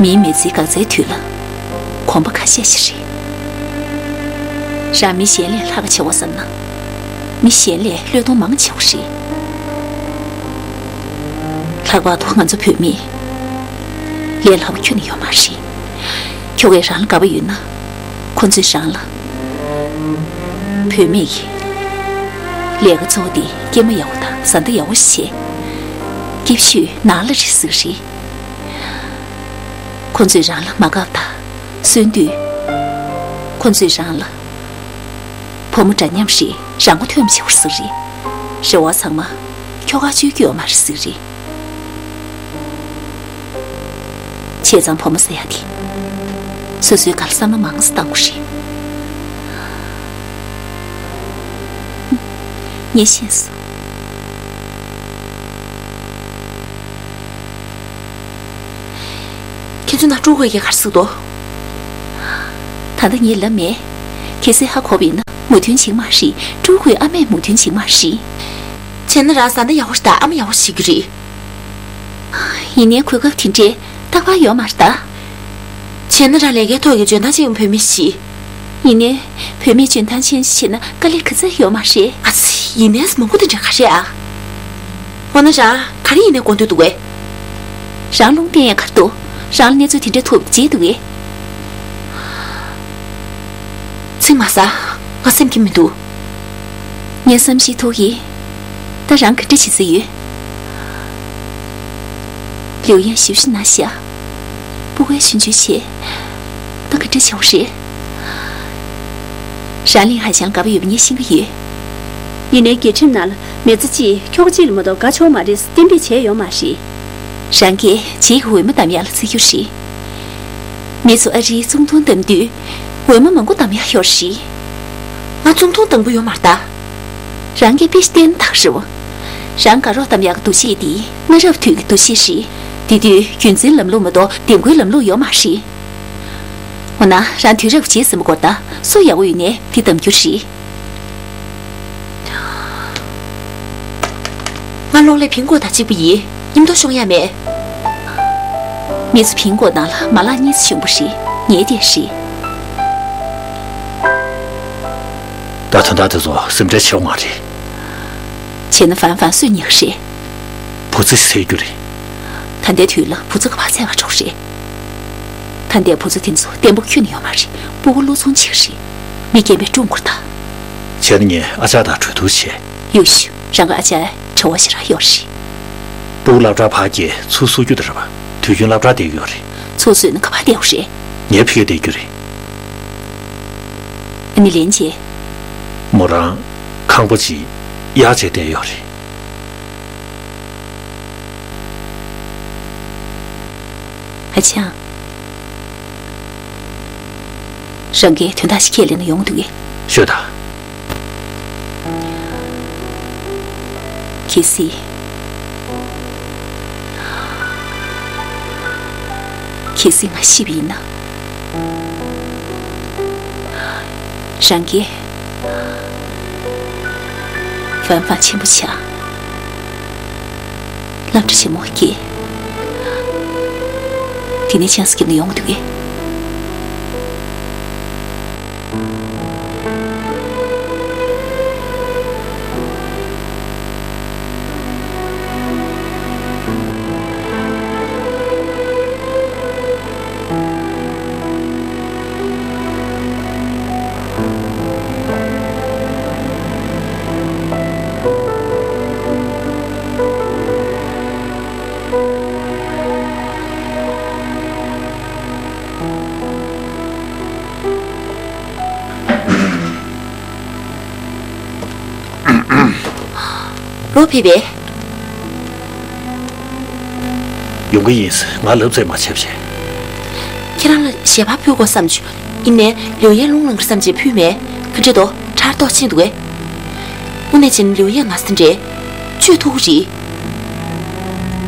མིའི་མི་ཚེའི་འགག་རྩའི་དུས་ལ་གོམ་པ་ཁ་ཤས་ཤིག་རེད། རང་མི་གཞན་ལས་ལྷག་པ་བྱེད་དགོས་བསམ་ན། མི་གཞན་ལས་བློས་གཏོང་མང་བྱེད་དགོས་རེད། ལྷག་པར་དུ་ང་ཚོ་བུད་མེད། ལས་སླ་པོ་ཁྱོན་ནས་ཡོད་མ་རེད། ཁྱོ་གས་རང་ལ་དགའ་པོ་ཡོད་ན། ཁོ་ཚོས་རང་ལ། བུད་མེད་ཀྱི་ལས་ཀ་གཙོ་བོ་དེ་སྐྱེས་མ་ཡག་པོ་དང་བཟའ་ཟླ་ཡག་པོ་ཞིག་བྱེད། སྐྱིད་ཤོས་ནང་ལ་རེད་ཟེར་གི་རེད། ཁོ་ཚོས་རང་ལ་མ་དགའ་བ་དང་གསོན་དུས། ཁོ་ཚོས་རང་ལ། བུ་མོ་འདྲ་མཉམ་རེད། རང་མགོ་ཐོན་མི་བྱེད་པར་ཟེར་གི་རེད། རེ་བ་ཚང་མ་ཁྱོ་ག་བཅོལ་གྱི་ཡོད་མ་རེད་ཟེར་གི་རེད། བྱས་ཙང་བུ་མོ་ཟེར་ཡ་དེ། སོ་སོའི་སྒང་ལ་བསམ་བློ་མང་ཙམ་བཏང་དགོས་རེད། ངས་ཤེས་སོང་། ཁྱེད་ཚོའི་ནང་ཕྲུ་གུ་ཡི་གེ་ག་རེ་ཟེར་འདུག་ད་ལྟ་ངས་ལབ་མེད། གལ་སྲིད་ཧ་གོ་བ་ཡིན་ན་མོས་མཐུན་བྱེད་ཀྱི་མ་རེད། ཀྲུའུ་ཧུའི་ཨ་མས་མོས་མཐུན་བྱེད་ཀྱི་མ་རེད། བྱས་ན་རང་བཟའ་ཟླ་ཡག་པོ་ཞིག་དང་ཨ་མ་ཡག་པོ་ཞིག་བྱེད་ཀྱི་རེད། ཡིན་ནའི་གོ་སྐབས་དེ་འདྲའི་རྟག་པར་ཡོད་མ་རེད་ད། བྱས་ན་རང་ལས་ཀའི་ཐོག་གི་འཇོན་ཐང་ཅན་བུད་མེད་ཞིག་ཡིན་ནའི་བུད་མེད་འཇོན་ཐང་ཅན་ཞིག་བྱེད་ན་དཀའ་ལས་ག་ཚོད་ཡོད་མ་རེད། ཨ་ཙི། ཡིན་ནའི་མང་པོ་དེ་འདྲ་ག་རེད་ཨ། འོ་ན་རང་ག་རེ་ཡིན་ནའི་དགོངས་འདོད་འདུག་གས། རང་རླུང་བརྟེན་ཡག་ག་རེ་འདུག་རང་ལ་གནས་ཚུལ་དེ་འདྲ་ཐུག་བརྗེད་འདུག་གས། ཚིག་མ་ཟ། ང་སེམས་ཁྱིམ་མི་འདུག་ངས་བསམ་ཤེས་ཐུག་གི། ད་རང་ག་འདྲ་བྱེད་ས་ཡོད། ལིའུ་ཡན་ཞིབ་ཞིབ་ན་ཤ། སྤུ་གུའི་ཆུང་ཆུང་བྱས། ད་ག་འདྲ་བྱེད་དགོས་རེད། རང་གླིང་ཧ་ཅང་དགའ་པོ་ཡོད་པ་ངས་ཤེས་ཀྱི་ཡོད། ཡིན་ནའི་རྒྱལ་ཁྲིམས་ནང་ལ་མི་ཚེ་གཅིག་ཁྱོ་ག་གཅིག་ལ་མ་གཏོགས་དགའ་ཆོག་མ་རེད་གཏན་འབེབས་བྱས་ཡོད་མ་རེད། རང་གིས་རྗེས་ཀྱི་འོས་མི་གདམ་ཡག་ལ་བརྩི་རྒྱུ་རེད། མི་ཚོ་ཨ་རིའི་ཙུང་ཐུང་གདམ་དུས། འོས་མི་མང་པོ་གདམ་ཡག་ཡོད་རེད། ང་ཙུང་ཐུང་གདམ་གྱི་ཡོད་མ་རེད་ད། རང་གིས་དཔེ་བལྟས་ན་ཐག་རེད་བ། རང་དགའ་རོགས་གདམ་ཡག་གི་འདུ་ཤེས་དེ་སྔ་རབས་དུས་ཀྱི་འདུ་ཤེས་རེད། དེ་དུས་རྒྱུན་འཛིན་ལམ་ལུགས་མ་གཏོགས་འདེམས་བསྐོའི་ལམ་ལུགས་ཡོད་མ་རེད། འོ་ན་རང་དུས་རབས་རྗེས་ཟིན་པ་སྐོར་ད་སུ་ཡག་པོ་ཡོད་ནའི་དེ་གདམ་རྒྱུ་རེད། ང་གློག་ཀླད་ཕིང་ཀོ་དང་གཅིག་པ་ཡིན། མཉམ་དུ་ཤོང་ཡ་མེད། མི་ཚོ་ཕིང་ཀོ་ནང་ལ་མ་ལག་གཉིས་སུ་ཤོང་པ་རེད། ངའི་དེ་རེད། ད་དོན་དག་དེ་ཚོ་སེམས་ཁྲལ་བྱེད་དགོས་མ་རེད། བྱས་ན་ཧྥན་ཧྥན་སུས་ཉེས་ཀྱི་རེད། བུ་ཚ་ཟེར་རྒྱུ་རེད། ད་ལྟའི་དུས་ལ་བུ་ཚ་ག་པར་འཚོལ་བར་འགྲོ་གི་རེད། ད་ལྟའི་བུ་ཚ་དེ་ཚོ་བརྟན་པོ་ཁྱོན་ནས་ཡོད་མ་རེད། སྤུ་གུ་བློ་ཚོང་བྱེད་ཀྱི་རེད། མི་རྒན་པས་བཀྲུང་དགོས་ད། བྱས་ན་ངས་ཨ་ཅག་དང་གྲོས་བསྡུར་བྱས། ཡོད་ཤི། རང་གི་ཨ་ཅག་བྱ་བ་ཞེ་དྲག་ཡོད་རེད། སྤུ་གུ་སློབ་གྲྭར་ཕར་སྐྱེལ་ཚུར་བསུ་རྒྱུ་དེ་རེད་པ། དུས་རྒྱུན་སློབ་གྲྭར་བསྡད་ཀྱི་ཡོད་རེད། ཚུར་བསུས་ན་ག་པར་བསྡད་དགོས་རེད། ངའི་ཕ་གིར་བསྡད་རྒྱུ་རེད། ཨ་ནི་ལན་ཅེ། མོ་རང་ཁང་པ་ཅིག་གཡར་བྱས་བསྡད་ཡོད་རེད། ཨ་ཅག་རང་གིས་དོན་དག་ཞིག་ཁས་ལེན་ན་ཡོང་འདུག་གས། ཤོད་དང་། གལ་སྲིད། གལ་སྲིད་ང་ཤི་བ་ཡིན་ན། རང་གིས་ཧྥན་ཧྥན་ཆེན་པོ་ཆགས། སློབ་གྲྭ་ཆེན་མོ་སྐྱེལ། དེ་ནས་ཆང་ས་སྐྱིད་ནས་ཡོང་གི་འདུག་གས། རོ་ཕེབས་པས། ཡོང་གི་ཡིན། ང་ལབ་ཙམ་མ་བྱས་བྱས། ཁྱེད་རང་ལ་ཞལ་པར་ཕུལ་དགོས་བསམ་བྱུང་། ཡིན་ནའི་ལིའུ་ཡན་རླུང་ལངས་ཀྱི་བསམ་བྱས་ཕུལ་མེད། ག་འདྲ་འདུག་ཕྲག་དོག་ཕྱིན་འདུག་གས། དངོས་གནས་བྱས་ན་ལིའུ་ཡན་ང་ཚོ་འདྲ་བཅོས་ཐུབ་ཀྱི་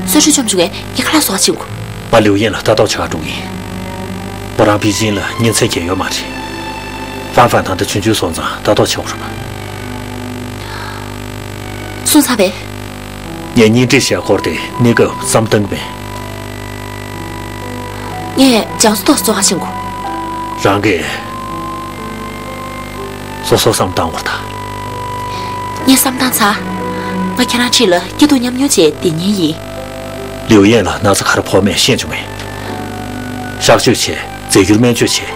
རེད། སོ་སོ་བཅོམ་བྱུང་བས་ངས་ཁ་ལག་བཟོ་བ་ཕྱིན་དགོས། ང་ལིའུ་ཡན་ལ་ལྟ་རྟོག་བྱེད་ག་འགྲོ་གི་ཡིན། མོ་རང་པེ་ཅིན་ལ་གཉེན་ཚན་གང་ཡོད་མ་རེད། ཧྥན་ཧྥན་ད་ལྟ་ཆུང་ཆུང་སོང་ཙང་ལྟ་རྟོག་བྱེད་དགོས་རེད་པ། སོང་ཚར་བས། ངས་གཉེན་སྒྲིག་བྱས་སྐོར་དེ་གནས་སྐབས་བསམ་བཏང་གི་མེད། ངས་ལྗགས་བཟོ་ཏོག་བཟོ་ག་ཕྱིན་དགོས། རང་གིས་སོ་སོ་བསམ་བཏང་དགོས་ད། ངས་བསམ་བཏང་ཚར། ང་ཁྱེད་རང་འཁྲིས་ལ་སྐྱིད་སྡུག་མཉམ་མྱོང་བྱས་བསྡད་མཁན་ཡིན། ལིའུ་ཡན་ལ་ན་ཚ་ག་རེ་ཕོག་མེད་ཤེས་བྱུང་ངས། གཤག་བཅོས་བྱས། རྫས་འགྱུར་སྨན་བཅོས་བྱས།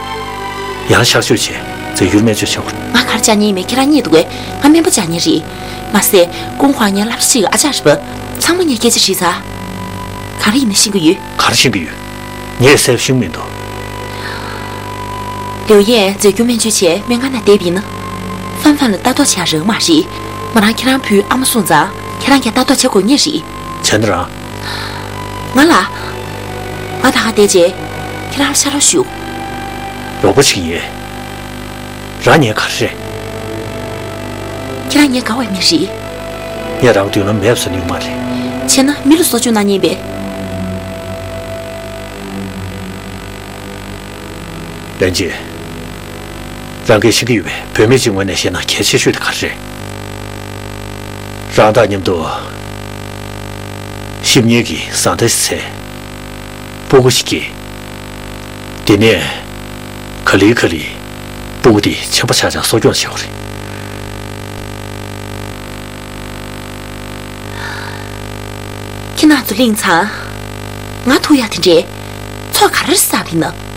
ཡང་གཤག་བཅོས་བྱས། རྫས་འགྱུར་སྨན་བཅོས་བྱས། ང་ག་རེ་བྱ་མཁན་ཡིན་མིན་ཁྱེད་རང་རྙེད་འདུག་གས། ང་སྨན་པ་བྱ་མཁན་རེད། མ་ཟད་ཀུང་ཧྭ་ངའི་སློབ་གྲྭ་གཅིག་གི་ཨ་ཅག་རེད་པ། ཚང་མ་ངའི་སྐད་ཆ་དྲིས་ཚར། ག་རེ་ཡིན་ན་ཤེས་ཀྱི་ཡོད། ག་རེ་ཤེས་ཀྱི་ཡོད། ངས་གསལ་པོ་ཤེས་ཀྱི་མི་འདུག་ལིའུ་ཡན་རྫས་འགྱུར་སྨན་བཅོས་བྱས་སྨན་ཁང་ནང་བསྡད་པ་ཡིན་ན། ཧྥན་ཧྥན་ལ་ལྟ་རྟོག་བྱེད་ཡག་རག་གི་མ་རེད། མོ་རང་ཁྱེད་རང་བུའི་ཨ་མ་སོང་ཙང་ཁྱེད་རང་གིས་ལྟ་རྟོག་བྱེད་དགོས་ངེས་རེད། བྱས་ན་རང་། ང་ལ། ང་ད་ག་བསྡད་རྗེས་ཁྱེད་རང་ལ་ཕྱག་རོགས་ཞུ། རོགས་པ་ཞིག་ཡིན། རང་ཉན་ག་རེ་རེད། ཁྱེད་རང་ངའི་དགའ་བའི་མི་རེད། ངས་རང་མདུན་ལམ་མེད་བཟོ་ནུས་མ་རེད། བྱས་ན་མི་ལ་སྲོག་སྐྱོན་གནང་མཁན་པས། ལན་ཅེ། རང་གིས་ཤེས་ཀྱི་ཡོད་པའི་བུད་མེད་ཅིག་ངོས་ནས་བཤད་ན་གལ་ཆེ་ཤོས་དེ་ག་རེ་རེད། རང་དང་མཉམ་དུ་ཞིབ་གཉེར་གྱི་བཟའ་ཟླ་ཞིག་བཙལ། སྤུ་གུ་ཞིག་སྐྱེས། དེ་ནས་ག་ལེ་ག་ལེ་སྤུ་གུ་དེ་ཆེན་པོ་ཆགས་ཆགས་གསོ་སྐྱོང་བྱེད་དགོས་རེད། ཁྱེད་རང་ཚོ་གླེང་ཚར། ང་ཐུག་ཡག་དེ་འདྲས་ཚོགས་ག་རེ་བསགས་པ་ཡིན་ན།